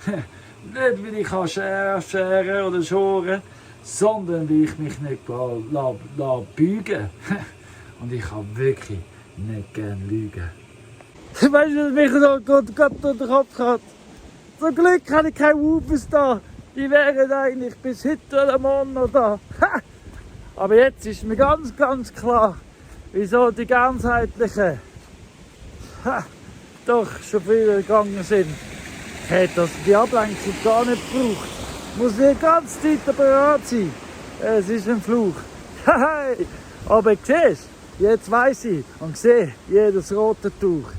Nicht, weil ich scheren oder schoren, sondern weil ich mich nicht beugen. Und ich kann wirklich nicht gerne lügen. Weißt du, was mich noch gerade durch den Kopf hat? Zum Glück habe ich keine Wufers da. Die wären eigentlich bis heute oder morgen noch da. Aber jetzt ist mir ganz klar, wieso die ganzheitlichen doch schon früher gegangen sind. Ich hätte die Ablenkung gar nicht gebraucht. Muss die ganze Zeit bereit sein. Es ist ein Fluch. Aber siehst du, jetzt weiss ich und sehe jedes rote Tuch.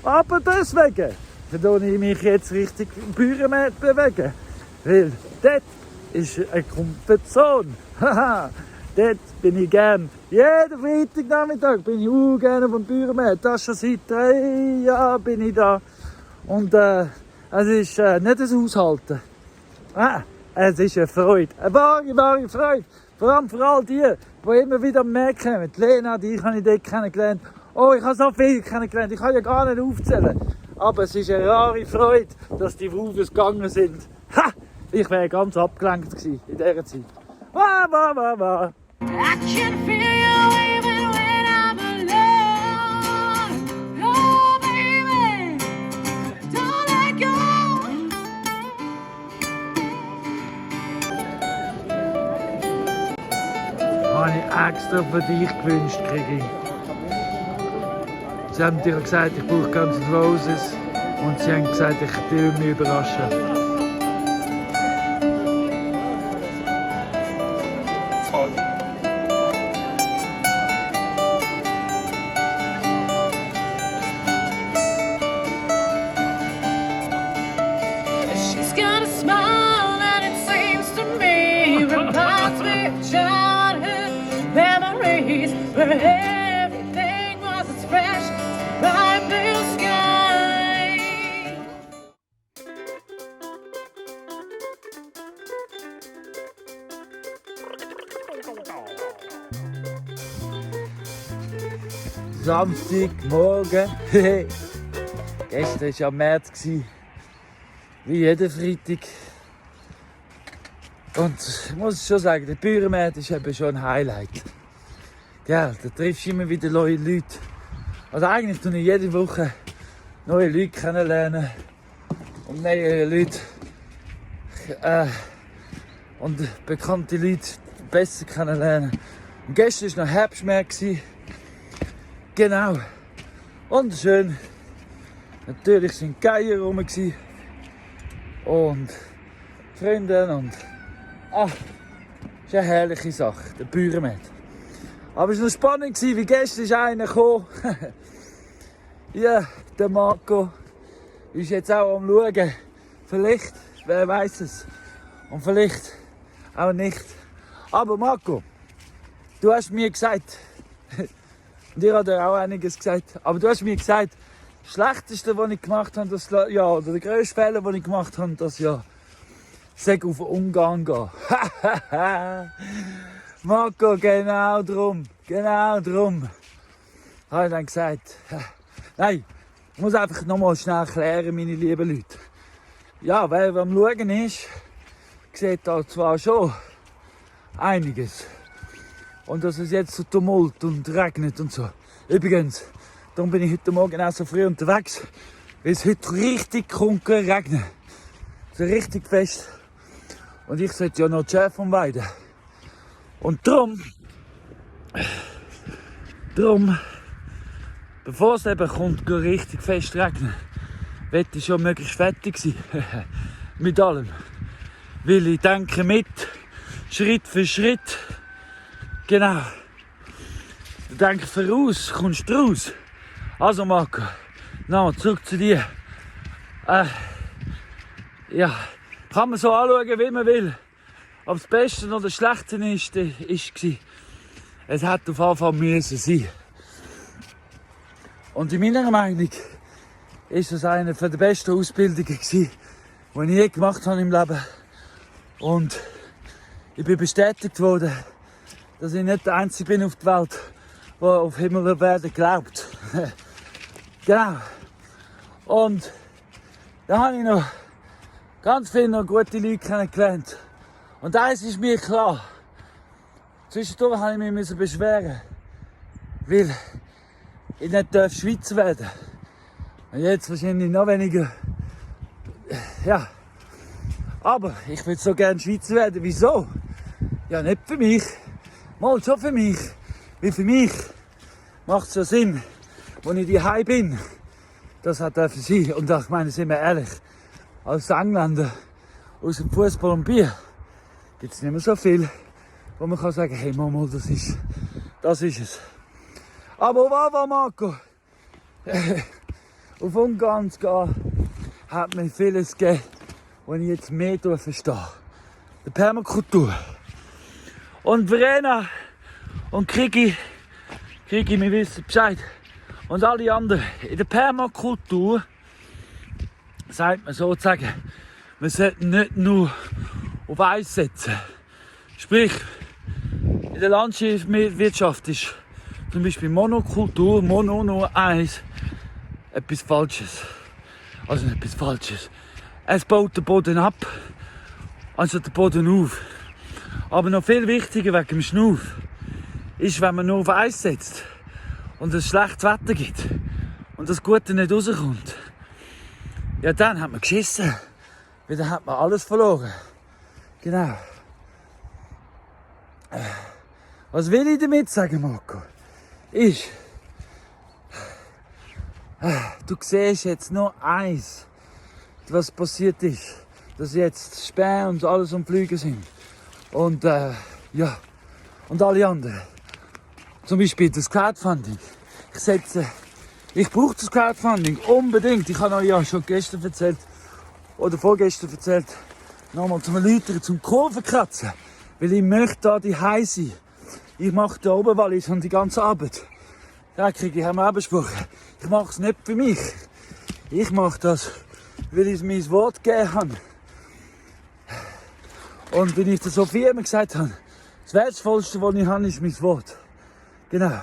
Aber deswegen versuche ich mich jetzt richtig im Büromet bewegen. Weil dort ist eine Comfortzone. Dort bin ich gern. Jeden Freitagnachmittag bin ich gerne auf dem Büromet. Das schon seit 3 Jahren bin ich da. Und es ist nicht ein Aushalten. Es ist eine Freude. Eine wahre Freude. Vor allem für all die immer wieder mehr kommen. Lena, die habe ich dort kennengelernt. Oh, ich habe so viel kennengelernt. Ich kann ja gar nicht aufzählen. Aber es ist eine wahre Freude, dass die Wufers gegangen sind. Ich wäre ganz abgelenkt gewesen in dieser Zeit. Wah. I can feel you even when I'm alone. Oh, baby, don't let go. Habe ich extra für dich gewünscht, Krigi. Sie haben dir gesagt, ich brauche Guns N' Roses. Und sie haben gesagt, ich will mich überraschen. She's got a smile and it seems to me reminds me of childhood memories where everything was as fresh as bright blue sky. Samstagmorgen. Gestern war ja März. Wie jeden Freitag. Und ich muss schon sagen, der Büromet ist eben schon ein Highlight. Ja, da triffst du immer wieder neue Leute. Also eigentlich tue ich jede Woche neue Leute kennenlernen. Und neue Leute und bekannte Leute besser kennenlernen. Und gestern war noch Herbstmärz. Genau. Und schön. Natürlich sind Geier rum. Und Freunde und das ist eine herrliche Sache, der Büromet. Aber es war noch spannend, wie gestern ist einer gekommen. Ja, der Marco ist jetzt auch am Schauen. Vielleicht, wer weiß es. Und vielleicht auch nicht. Aber Marco, du hast mir gesagt, dir hat er auch einiges gesagt, aber du hast mir gesagt, das Schlechteste, was ich gemacht habe, oder der grösste Fehler, den ich gemacht habe, das Jahr, sag auf Ungarn gehen. Marco, genau drum. Habe ich dann gesagt. Nein, ich muss einfach nochmal schnell erklären, meine lieben Leute. Ja, wer am Schauen ist, sieht da zwar schon einiges. Und dass es jetzt so Tumult und regnet und so. Übrigens, darum bin ich heute Morgen auch so früh unterwegs, weil es heute richtig regnen. So richtig fest. Und ich sollte ja noch die Schäfer weiden. Und darum Darum, bevor es eben kommt, richtig fest regnen, möchte ich schon möglichst fertig sein. Mit allem. Weil ich denke mit, Schritt für Schritt. Genau. Ich denke voraus, kommst du raus. Also Marco, nochmal zurück zu dir. Ja, kann man so anschauen, wie man will. Ob das Beste oder das Schlechte war. Es hätte auf jeden Fall müssen sein. Und in meiner Meinung ist es eine der besten Ausbildungen gewesen, die ich je gemacht habe im Leben. Und ich bin bestätigt worden, dass ich nicht der Einzige bin auf der Welt, der auf Himmel und Erde glaubt. Genau. Und da habe ich noch ganz viele gute Leute kennengelernt. Und eins ist mir klar. Zwischendurch musste ich mich beschweren, weil ich nicht Schweizer werden darf. Und jetzt wahrscheinlich noch weniger. Ja. Aber ich will so gerne Schweizer werden. Wieso? Ja, nicht für mich. Mal schon für mich. Weil für mich macht es ja Sinn, wenn ich daheim bin. Das hat für sie. Und ich meine, sind wir ehrlich, als Engländer aus dem Fußball und Bier gibt es nicht mehr so viel, wo man kann sagen, hey Mama, das ist es. Aber was, Marco? Auf Ungarn zu gehen, hat mir vieles gegeben, was ich jetzt mehr verstehe. Die Permakultur. Und Verena und Krigi, wir wissen Bescheid. Und alle anderen. In der Permakultur sagt man sozusagen, wir sollten nicht nur auf Eis setzen. Sprich, in der Landwirtschaft ist zum Beispiel Monokultur, Mono nur Eis, etwas Falsches. Also nicht etwas Falsches. Es baut den Boden ab, also den Boden auf. Aber noch viel wichtiger wegen dem Schnuff ist, wenn man nur auf Eis setzt und es schlechtes Wetter gibt und das Gute nicht rauskommt, ja dann hat man geschissen. Weil dann hat man alles verloren. Genau. Was will ich damit sagen, Marco? Ist, du siehst jetzt nur eins, was passiert ist. Dass jetzt Späne und alles am Fliegen sind. Und ja, und alle anderen. Zum Beispiel das Crowdfunding. Ich brauche das Crowdfunding unbedingt. Ich habe euch ja schon gestern erzählt, oder vorgestern erzählt, nochmal zum Erläutern, zum Kurvenkratzen. Weil ich möchte da die Hause sein. Ich mache da oben Wallis und die ganze Arbeit. Ja, haben wir auch besprochen. Ich mache es nicht für mich. Ich mache das, weil ich mein Wort gegeben habe. Und wenn ich der Sophie immer gesagt habe, das Wertvollste, was ich habe, ist mein Wort. Genau.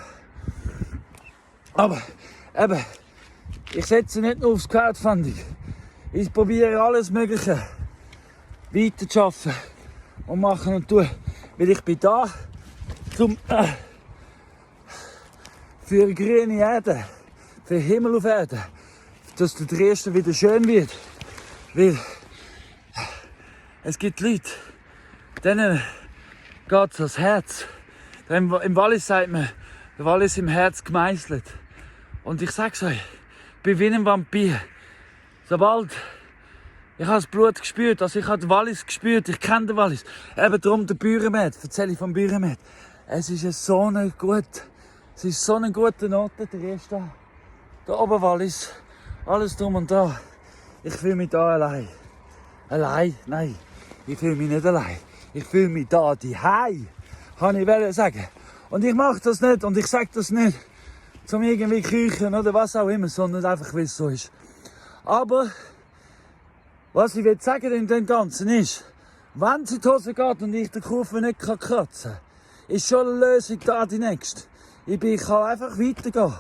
Aber, eben, ich setze nicht nur aufs Crowdfunding. Ich probiere alles Mögliche weiter zu arbeiten und machen und tun. Weil ich bin da, für eine grüne Erde, für Himmel auf Erde, dass der Dresden wieder schön wird. Weil es gibt Leute, denen geht es ans Herz. Im Wallis sagt man, der Wallis ist im Herz gemeißelt. Und ich sag's euch, ich bin wie ein Vampir. Sobald ich habe das Blut gespürt, also ich habe den Wallis gespürt, ich kenne den Wallis. Eben darum der Bürenmet, erzähle ich vom Bürenmet. Es ist so eine guter Ort, der erste, der Oberwallis, alles drum und da. Ich fühle mich da allein. Allein? Nein, ich fühle mich nicht allein. Ich fühle mich da daheim, kann ich sagen. Und ich mache das nicht und ich sage das nicht, zum irgendwie küchen oder was auch immer, sondern einfach, weil es so ist. Aber was ich sagen in dem Ganzen ist, wenn es in die Hose geht und ich den Kurve nicht kratzen kann, ist schon eine Lösung da die nächste. Ich kann einfach weitergehen.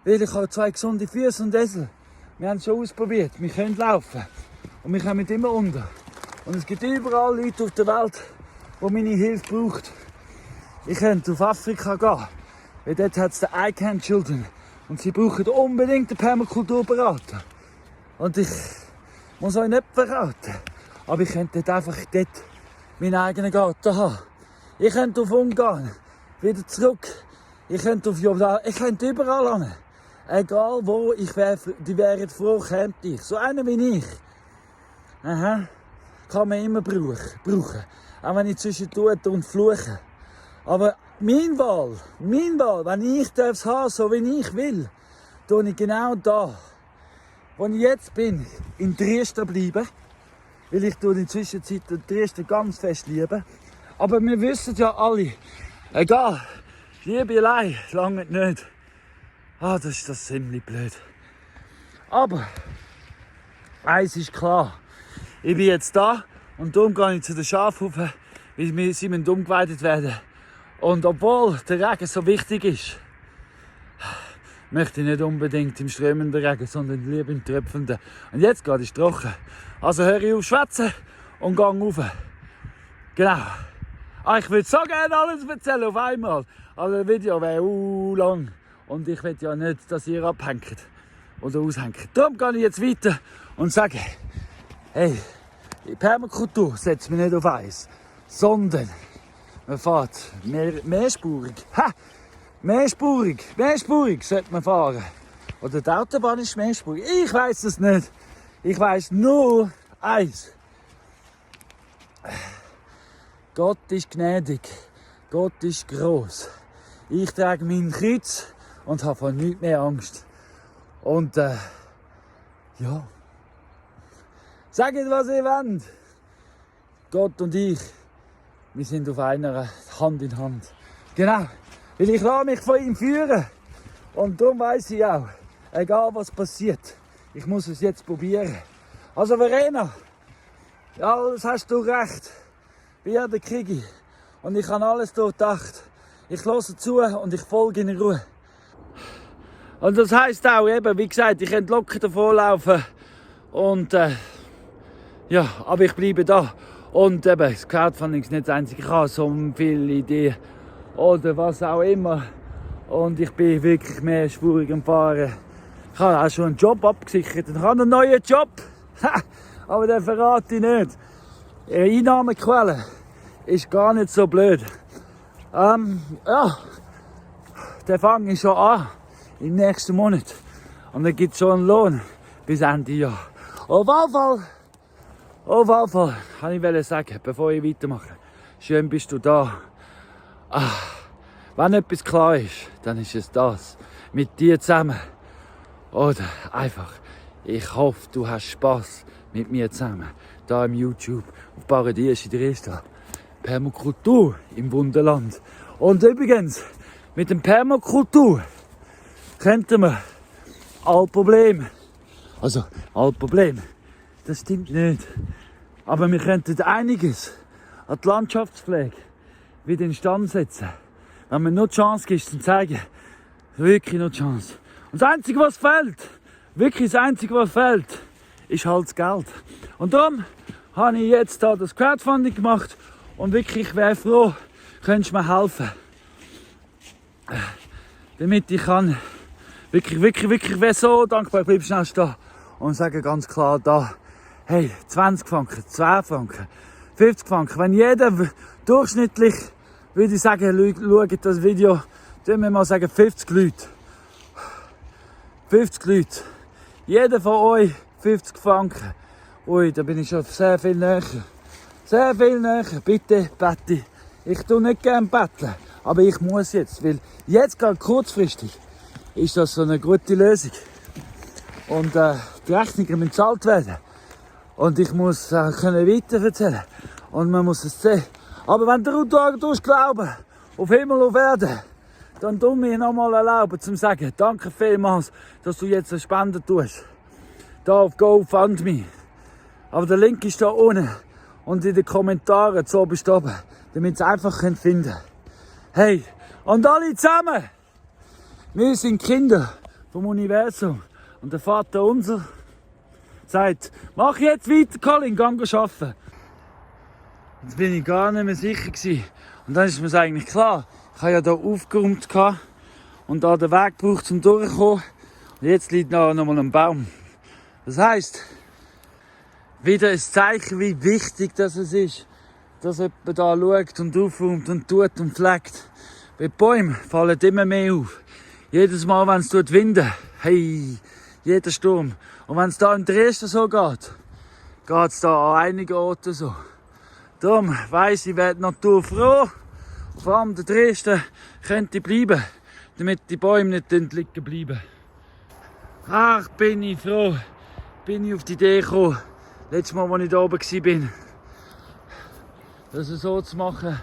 Weil ich habe 2 gesunde Füße und Esel. Wir haben es schon ausprobiert. Wir können laufen. Und wir kommen immer unter. Und es gibt überall Leute auf der Welt, die meine Hilfe brauchen. Ich könnte auf Afrika gehen. Weil dort hat es den I Can Children. Und sie brauchen unbedingt einen Permakulturberater. Und ich muss euch nicht verraten. Aber ich könnte dort einfach meinen eigenen Garten haben. Ich könnte auf Ungarn wieder zurück. Ich könnte auf Jordan, ich könnte überall hin. Egal wo, die wären froh, käme ich. So einer wie ich. Aha. Kann man immer brauchen. Auch wenn ich zwischendurch und fluche. Aber mein Wahl, wenn ich es haben, so wie ich will, tue ich genau da, wo ich jetzt bin, in Dresden bleiben. Weil ich in der Zwischenzeit Dresden ganz fest liebe. Aber wir wissen ja alle, egal, Liebe allein lange nicht. Das ist das ziemlich blöd. Aber eins ist klar, ich bin jetzt da und darum gehe ich zu den Schafen, weil sie müssen umgeweidet werden. Und obwohl der Regen so wichtig ist, möchte ich nicht unbedingt im strömenden Regen, sondern lieber im tröpfelnden. Und jetzt geht es trocken. Also höre ich auf schwätzen und gehe rauf. Genau. Ich würde so gerne alles erzählen auf einmal. Aber das Video wäre lang. Und ich will ja nicht, dass ihr abhängt oder aushängt. Darum gehe ich jetzt weiter und sage, hey, die Permakultur setzt mich nicht auf Eis, sondern man fährt mehrspurig. Mehrspurig sollte man fahren. Oder die Autobahn ist mehrspurig. Ich weiss es nicht. Ich weiss nur eins. Gott ist gnädig. Gott ist gross. Ich trage mein Kreuz und habe vor nichts mehr Angst. Und ja. Sagt, was ihr wollt. Gott und ich, wir sind auf einer Hand in Hand. Genau. Weil ich lasse mich von ihm führen. Und darum weiss ich auch, egal was passiert, ich muss es jetzt probieren. Also Verena, ja, das hast du recht. Bin ja der Krigi. Und ich habe alles durchdacht. Ich höre zu und ich folge in Ruhe. Und das heisst auch eben, wie gesagt, ich könnte locker davonlaufen. Und ja, aber ich bleibe da. Und eben, das Crowdfunding ist nicht das Einzige. Ich habe so viele Ideen. Oder was auch immer. Und ich bin wirklich mehrspurig am Fahren. Ich habe auch schon einen Job abgesichert. Ich habe einen neuen Job. Aber den verrate ich nicht. Ihre Einnahmequelle ist gar nicht so blöd. Ja, der fange ich schon an. Im nächsten Monat. Und dann gibt es schon einen Lohn bis Ende Jahr. Auf jeden Fall, kann ich sagen, bevor ich weitermache. Schön bist du da. Wenn etwas klar ist, dann ist es das. Mit dir zusammen. Oder einfach, ich hoffe, du hast Spass mit mir zusammen. Da im YouTube, auf Paradies in Dresden. Permakultur im Wunderland. Und übrigens, mit dem Permakultur könnten wir alle Probleme. Also, alle Probleme. Das stimmt nicht. Aber wir könnten einiges an die Landschaftspflege wieder instand setzen. Wenn man nur die Chance gibt, zu zeigen, wirklich nur die Chance. Und das Einzige, was fehlt, wirklich das Einzige, was fehlt, ist halt das Geld. Und darum habe ich jetzt da das Crowdfunding gemacht und wirklich, ich wäre froh, könntest du mir helfen. Damit ich kann, wirklich wäre so dankbar, ich bleibe schnell stehen und sage ganz klar da, hey, 20 Franken, 2 Franken, 50 Franken, wenn jeder durchschnittlich, würde ich sagen, schaut das Video, tun wir mal sagen 50 Leute. 50 Leute. Jeder von euch 50 Franken. Ui, da bin ich schon sehr viel näher. Sehr viel näher. Bitte, Betty. Ich tue nicht gerne betteln, aber ich muss jetzt, weil jetzt gerade kurzfristig ist das so eine gute Lösung. Und die Rechnungen müssen bezahlt werden. Und ich muss können weiter erzählen. Und man muss es sehen. Aber wenn du glauben, auf Himmel und Erde, dann tu mir noch mal erlauben, zu sagen, danke vielmals, dass du jetzt eine Spende tust. Da auf GoFundMe. Aber der Link ist da unten und in den Kommentaren zu oben, damit sie einfach finden können. Hey, und alle zusammen, wir sind Kinder vom Universum. Und der Vater unser sagt, mach jetzt weiter, Colin, geh arbeiten. Jetzt bin ich gar nicht mehr sicher gewesen. Und dann ist mir eigentlich klar, ich habe ja hier aufgeräumt und da den Weg gebraucht zum Durchkommen. Und jetzt liegt noch mal ein Baum. Das heisst, wieder ein Zeichen, wie wichtig das es ist, dass jemand da schaut und aufräumt und tut und pflegt. Die Bäume fallen immer mehr auf. Jedes Mal, wenn es winden, hey, jeder Sturm. Und wenn es da in Dresden so geht es da an einigen Orten so. Darum weiss ich, werde die Natur froh. Vor allem der Dresden könnte bleiben, damit die Bäume nicht liegen bleiben. Ach, bin ich froh, bin ich auf die Idee gekommen, letztes Mal, als ich da oben war, das so zu machen,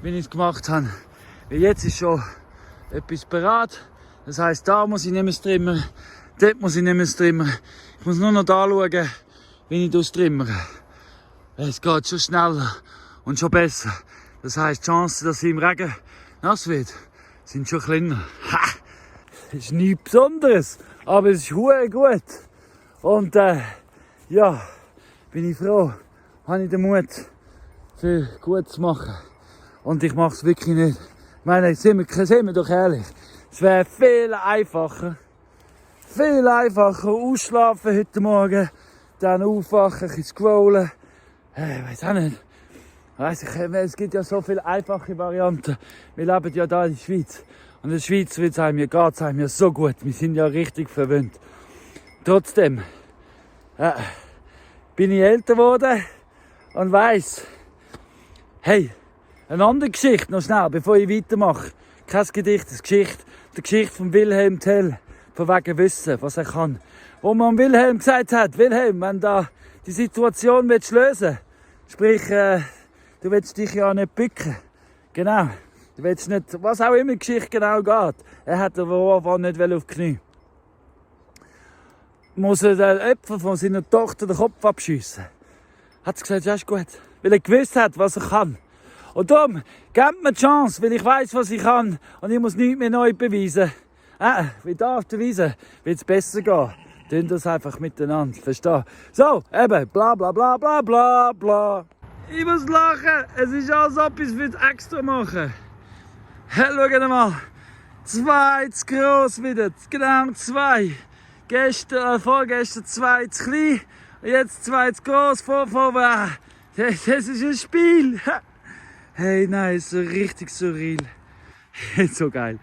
wie ich es gemacht habe. Weil jetzt ist schon etwas bereit. Das heisst, da muss ich nicht mehr strimmern, dort muss ich nicht mehr strimmern. Ich muss nur noch da schauen, wie ich strimmere. Es geht schon schneller und schon besser. Das heisst, die Chancen, dass sie im Regen nass wird, sind schon kleiner. Ha! Das ist nichts Besonderes, aber es ist verdammt gut. Und ja, bin ich froh, habe ich den Mut, viel gut zu machen. Und ich mache es wirklich nicht. Ich meine, sind wir doch ehrlich, es wäre viel einfacher ausschlafen heute Morgen, dann aufwachen, ein bisschen scrollen. Ich weiss auch nicht. Es gibt ja so viele einfache Varianten. Wir leben ja da in der Schweiz. Und in der Schweiz geht es einem ja so gut. Wir sind ja richtig verwöhnt. Trotzdem bin ich älter geworden und weiss, hey, eine andere Geschichte noch schnell, bevor ich weitermache. Kein Gedicht, eine Geschichte. Die Geschichte von Wilhelm Tell. Von wegen Wissen, was er kann. Wo man Wilhelm gesagt hat, Wilhelm, wenn du die Situation lösen willst, sprich, du willst dich ja nicht bücken. Genau. Du willst nicht, was auch immer die Geschichte genau geht. Er hat den Wurf nicht auf die Knie. Muss er den Äpfel von seiner Tochter den Kopf abschiessen. Hat sie gesagt, ja, ist gut. Weil er gewusst hat, was er kann. Und darum, gebt mir die Chance, weil ich weiss, was ich kann. Und ich muss nichts mehr neu beweisen. Wie darf der Wiese, wird es besser gehen. Tun das einfach miteinander, verstehst? So, eben, bla bla bla bla bla bla. Ich muss lachen, es ist als ob ich es extra machen. Hey, schau mal, 2 zu gross wieder, genau 2. Vorgestern 2 zu klein, und jetzt 2 zu gross, das ist ein Spiel. Hey, nein, so richtig surreal. So geil.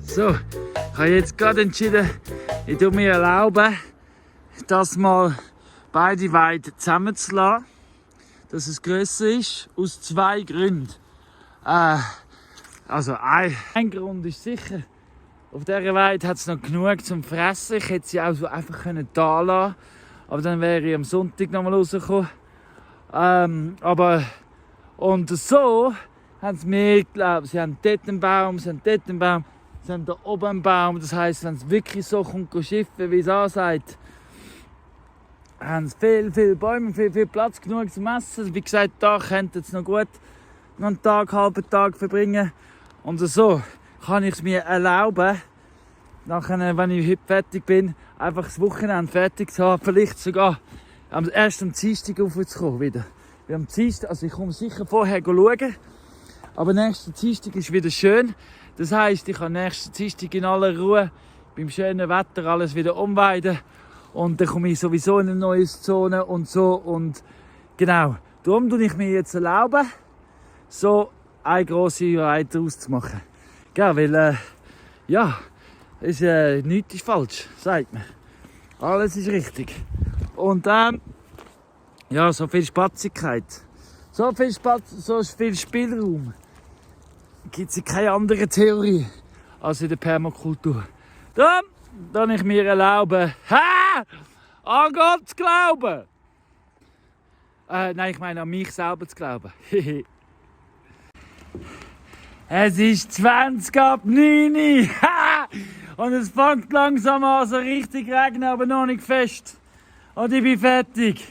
So, ich habe jetzt gerade entschieden, ich tue mir erlauben, das mal beide Weiden zusammenzulassen, dass es grösser ist, aus 2 Gründen. Also ein Grund ist sicher, auf dieser Weide hat es noch genug zum Fressen. Ich hätte sie auch so einfach da lassen können, aber dann wäre ich am Sonntag noch mal rausgekommen. Und so haben sie mir geglaubt, sie haben dort einen Baum, sie haben da oben einen Baum. Das heisst, wenn es wirklich so kommt, schiffen, wie es ansagt, haben sie viele Bäume, viel Platz genug zum Essen. Wie gesagt, da könnten sie noch gut noch einen halben Tag verbringen. Und so kann ich es mir erlauben, nachher, wenn ich heute fertig bin, einfach das Wochenende fertig zu haben. Vielleicht sogar erst am Dienstag raufzukommen wieder. Am Dienstag, also ich komme sicher vorher schauen, aber nächsten Dienstag ist wieder schön. Das heisst, ich kann nächsten Dienstag in aller Ruhe beim schönen Wetter alles wieder umweiden. Und dann komme ich sowieso in eine neue Zone und so. Und genau, darum tue ich mir jetzt erlauben, so eine grosse Weite auszumachen. Ja, weil, nichts ist falsch, sagt man. Alles ist richtig. Und ja, so viel Spatzigkeit, so viel Spielraum gibt es in keiner anderen Theorie als in der Permakultur. Darum kann ich mir erlauben, an Gott zu glauben. Nein, ich meine an mich selber zu glauben. Es ist 20 ab 9 und es fängt langsam an, so richtig regnen, aber noch nicht fest. Und ich bin fertig.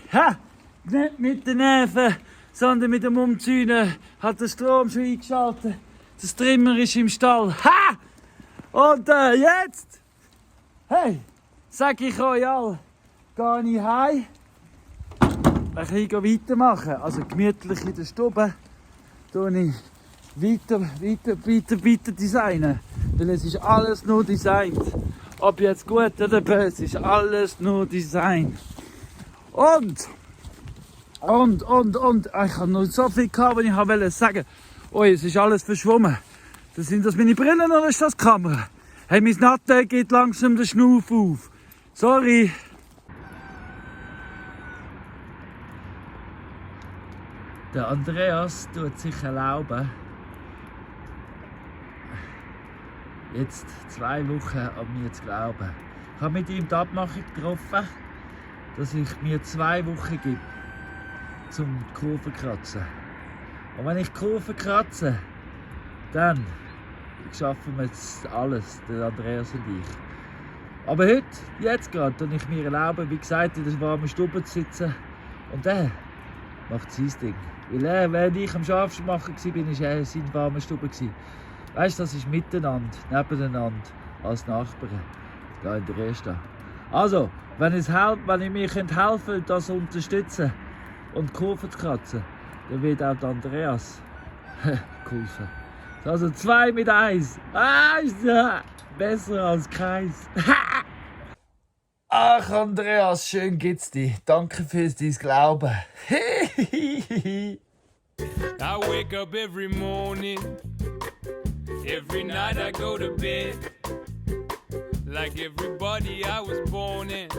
Nicht mit den Nerven, sondern mit dem Umzäunen. Hat der Strom schon eingeschaltet. Der Trimmer ist im Stall. Und jetzt, hey, sag ich euch alle, gehe ich heim, ein bisschen weitermachen. Also gemütlich in der Stube, tue ich weiter designen. Weil es ist alles nur designt. Ob jetzt gut oder böse, ist alles nur Design. Und. Ich habe noch so viel gehabt, was ich wollte sagen. Oh, es ist alles verschwommen. Sind das meine Brillen oder ist das die Kamera? Hey, mein Nattel geht langsam der Schnuff auf. Sorry. Der Andreas tut sich erlauben, jetzt 2 Wochen an mir zu glauben. Ich habe mit ihm die Abmachung getroffen, dass ich mir 2 Wochen gebe, zum die Kurve kratzen. Und wenn ich die Kurve kratze, dann schaffen wir jetzt alles, der Andreas und ich. Aber heute, jetzt gerade, kann ich mir erlauben, wie gesagt, in der warmen Stube zu sitzen. Und der macht sein Ding. Weil während ich am Scharfsten machen war, bin ich in seiner warmen Stube. Weißt du, das ist miteinander, nebeneinander, als Nachbarn. Da in der Ersten. Also, wenn ich mir helfen könnte, das zu unterstützen und die Kurve zu kratzen, dann wird auch der Andreas geholfen. Also 2 mit 1. Ist ja besser als keins. Ach Andreas, schön geht's dir. Danke fürs dein Glauben. I wake up every morning, every night I go to bed. Like everybody I was born in,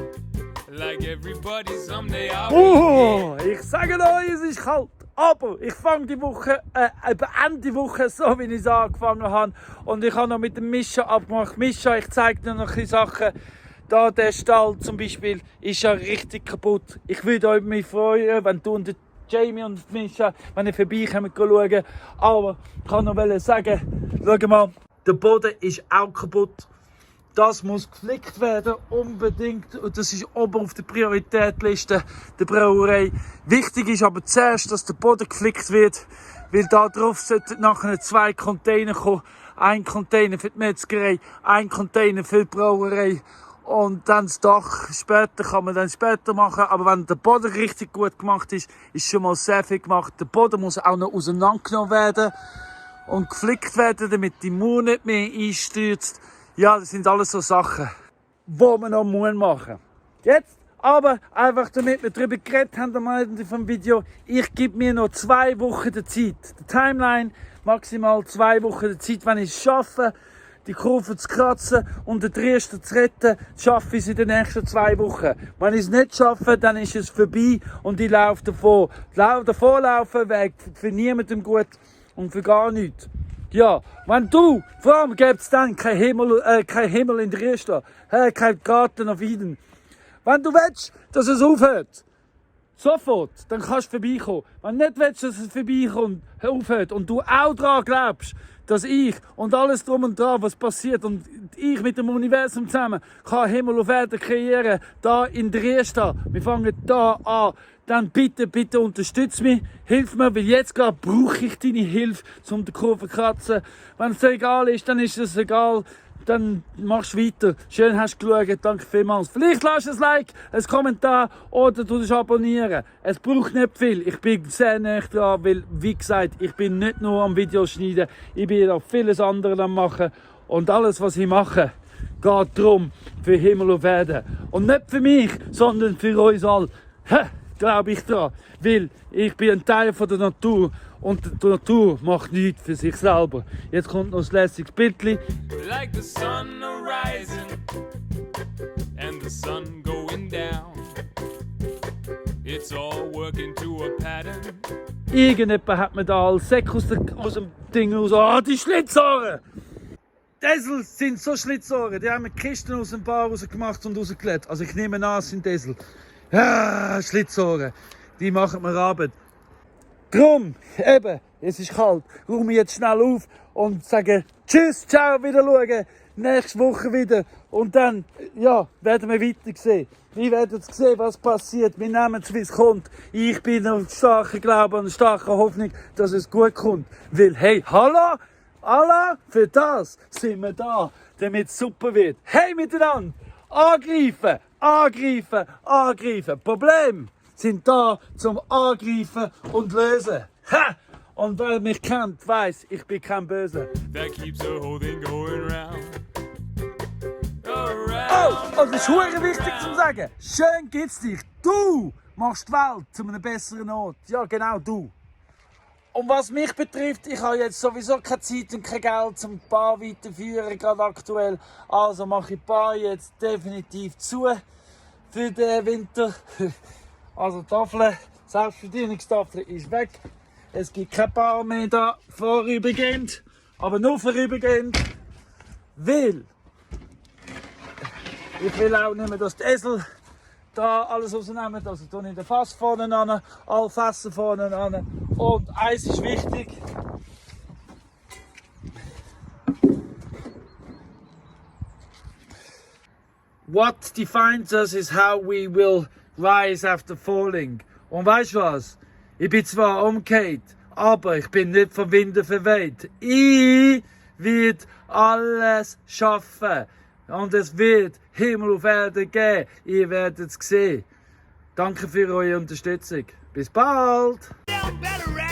like everybody someday I will get. Ich sage euch, es ist kalt. Aber ich fange die Woche, beende die Woche so, wie ich es angefangen habe. Und ich habe noch mit dem Mischa abgemacht. Mischa, ich zeige dir noch ein Sachen. Da der Stall zum Beispiel ist ja richtig kaputt. Ich würde mich freuen, wenn du und der Jamie und Mischa, wenn ihr vorbeikommt, schauen. Aber ich kann noch sagen, schau mal, der Boden ist auch kaputt. Das muss geflickt werden, unbedingt. Und das ist oben auf der Prioritätliste der Brauerei. Wichtig ist aber zuerst, dass der Boden geflickt wird, weil da drauf sollten nachher 2 Container kommen. Ein Container für die Metzgerei, ein Container für die Brauerei. Und dann das Dach später kann man dann später machen. Aber wenn der Boden richtig gut gemacht ist, ist schon mal sehr viel gemacht. Der Boden muss auch noch auseinandergenommen werden und geflickt werden, damit die Mauer nicht mehr einstürzt. Ja, das sind alles so Sachen, die man noch machen muss. Jetzt aber, einfach damit wir darüber geredet haben am Ende vom Video, ich gebe mir noch 2 Wochen der Zeit. Die Timeline, maximal 2 Wochen der Zeit, wenn ich es schaffe, die Kurve zu kratzen und den Triester zu retten, schaffe ich es in den nächsten 2 Wochen. Wenn ich es nicht schaffe, dann ist es vorbei und ich laufe davon. Davonlaufen wäre für niemandem gut und für gar nichts. Ja, wenn du, vor allem gäbe es dann kein Himmel in der Riester, kein Garten auf Eden. Wenn du willst, dass es aufhört, sofort, dann kannst du vorbeikommen. Wenn du nicht willst, dass es aufhört und du auch daran glaubst, dass ich und alles drum und dran, was passiert und ich mit dem Universum zusammen kann Himmel auf Erde kreieren, da in der Riester, wir fangen da an, dann bitte unterstütz mich, hilf mir, weil jetzt gerade brauche ich deine Hilfe, um die Kurve zu kratzen. Wenn es dir egal ist, dann ist es egal, dann machst du weiter. Schön hast du geschaut, danke vielmals. Vielleicht lässt du ein Like, ein Kommentar oder du dich abonnieren. Es braucht nicht viel, ich bin sehr nah dran, weil, wie gesagt, ich bin nicht nur am Videos schneiden, ich bin auch vieles anderes am machen. Und alles, was ich mache, geht darum, für Himmel auf Erde. Und nicht für mich, sondern für uns alle. Glaube ich dran, weil ich bin ein Teil von der Natur und die Natur macht nichts für sich selber. Jetzt kommt noch ein lässiges Bildchen. Like the sun arising and the sun going down, it's all working to a pattern. Irgendjemand hat mir da als Säck aus dem Ding raus. Die Schlitzohren! Esel sind so Schlitzohren. Die haben mir Kisten aus dem Bar rausgemacht und rausgelegt. Also ich nehme an, es sind Esel. Ja, Schlitzohren, die machen mir Arbeit. Drum, eben, es ist kalt, räume ich jetzt schnell auf und sage Tschüss, ciao, wieder schauen, nächste Woche wieder. Und dann, ja, werden wir weiter sehen. Wir werden sehen, was passiert. Wir nehmen es, wie es kommt. Ich bin auf starken Glauben und starke Hoffnung, dass es gut kommt. Weil, hey, hallo, für das sind wir da, damit es super wird. Hey, miteinander! Angreifen! Problem sind da zum Angreifen und lösen. Ha! Und wer mich kennt, weiss, ich bin kein Böse. That keeps the whole thing going round. Alright. Oh, und das ist verdammt wichtig zu sagen. Schön geht's dich. Du machst die Welt zu einem besseren Ort. Ja, genau, du. Und was mich betrifft, ich habe jetzt sowieso keine Zeit und kein Geld zum Bar weiterführen, gerade aktuell. Also mache ich die Bar jetzt definitiv zu für den Winter. Also die Tafel, Selbstbedienungstafel ist weg. Es gibt keine Bar mehr da vorübergehend, aber nur vorübergehend, weil ich will auch nicht mehr, dass die Esel da alles rausnehmen. Also tue ich den Fass vorne an, alle Fässer vorne an. Und eins ist wichtig. What defines us is how we will rise after falling. Und weißt du was? Ich bin zwar umgekehrt, aber ich bin nicht vom Wind verweht. Ich werde alles schaffen. Und es wird Himmel auf Erde geben. Ihr werdet es sehen. Danke für eure Unterstützung. Bis bald! Down better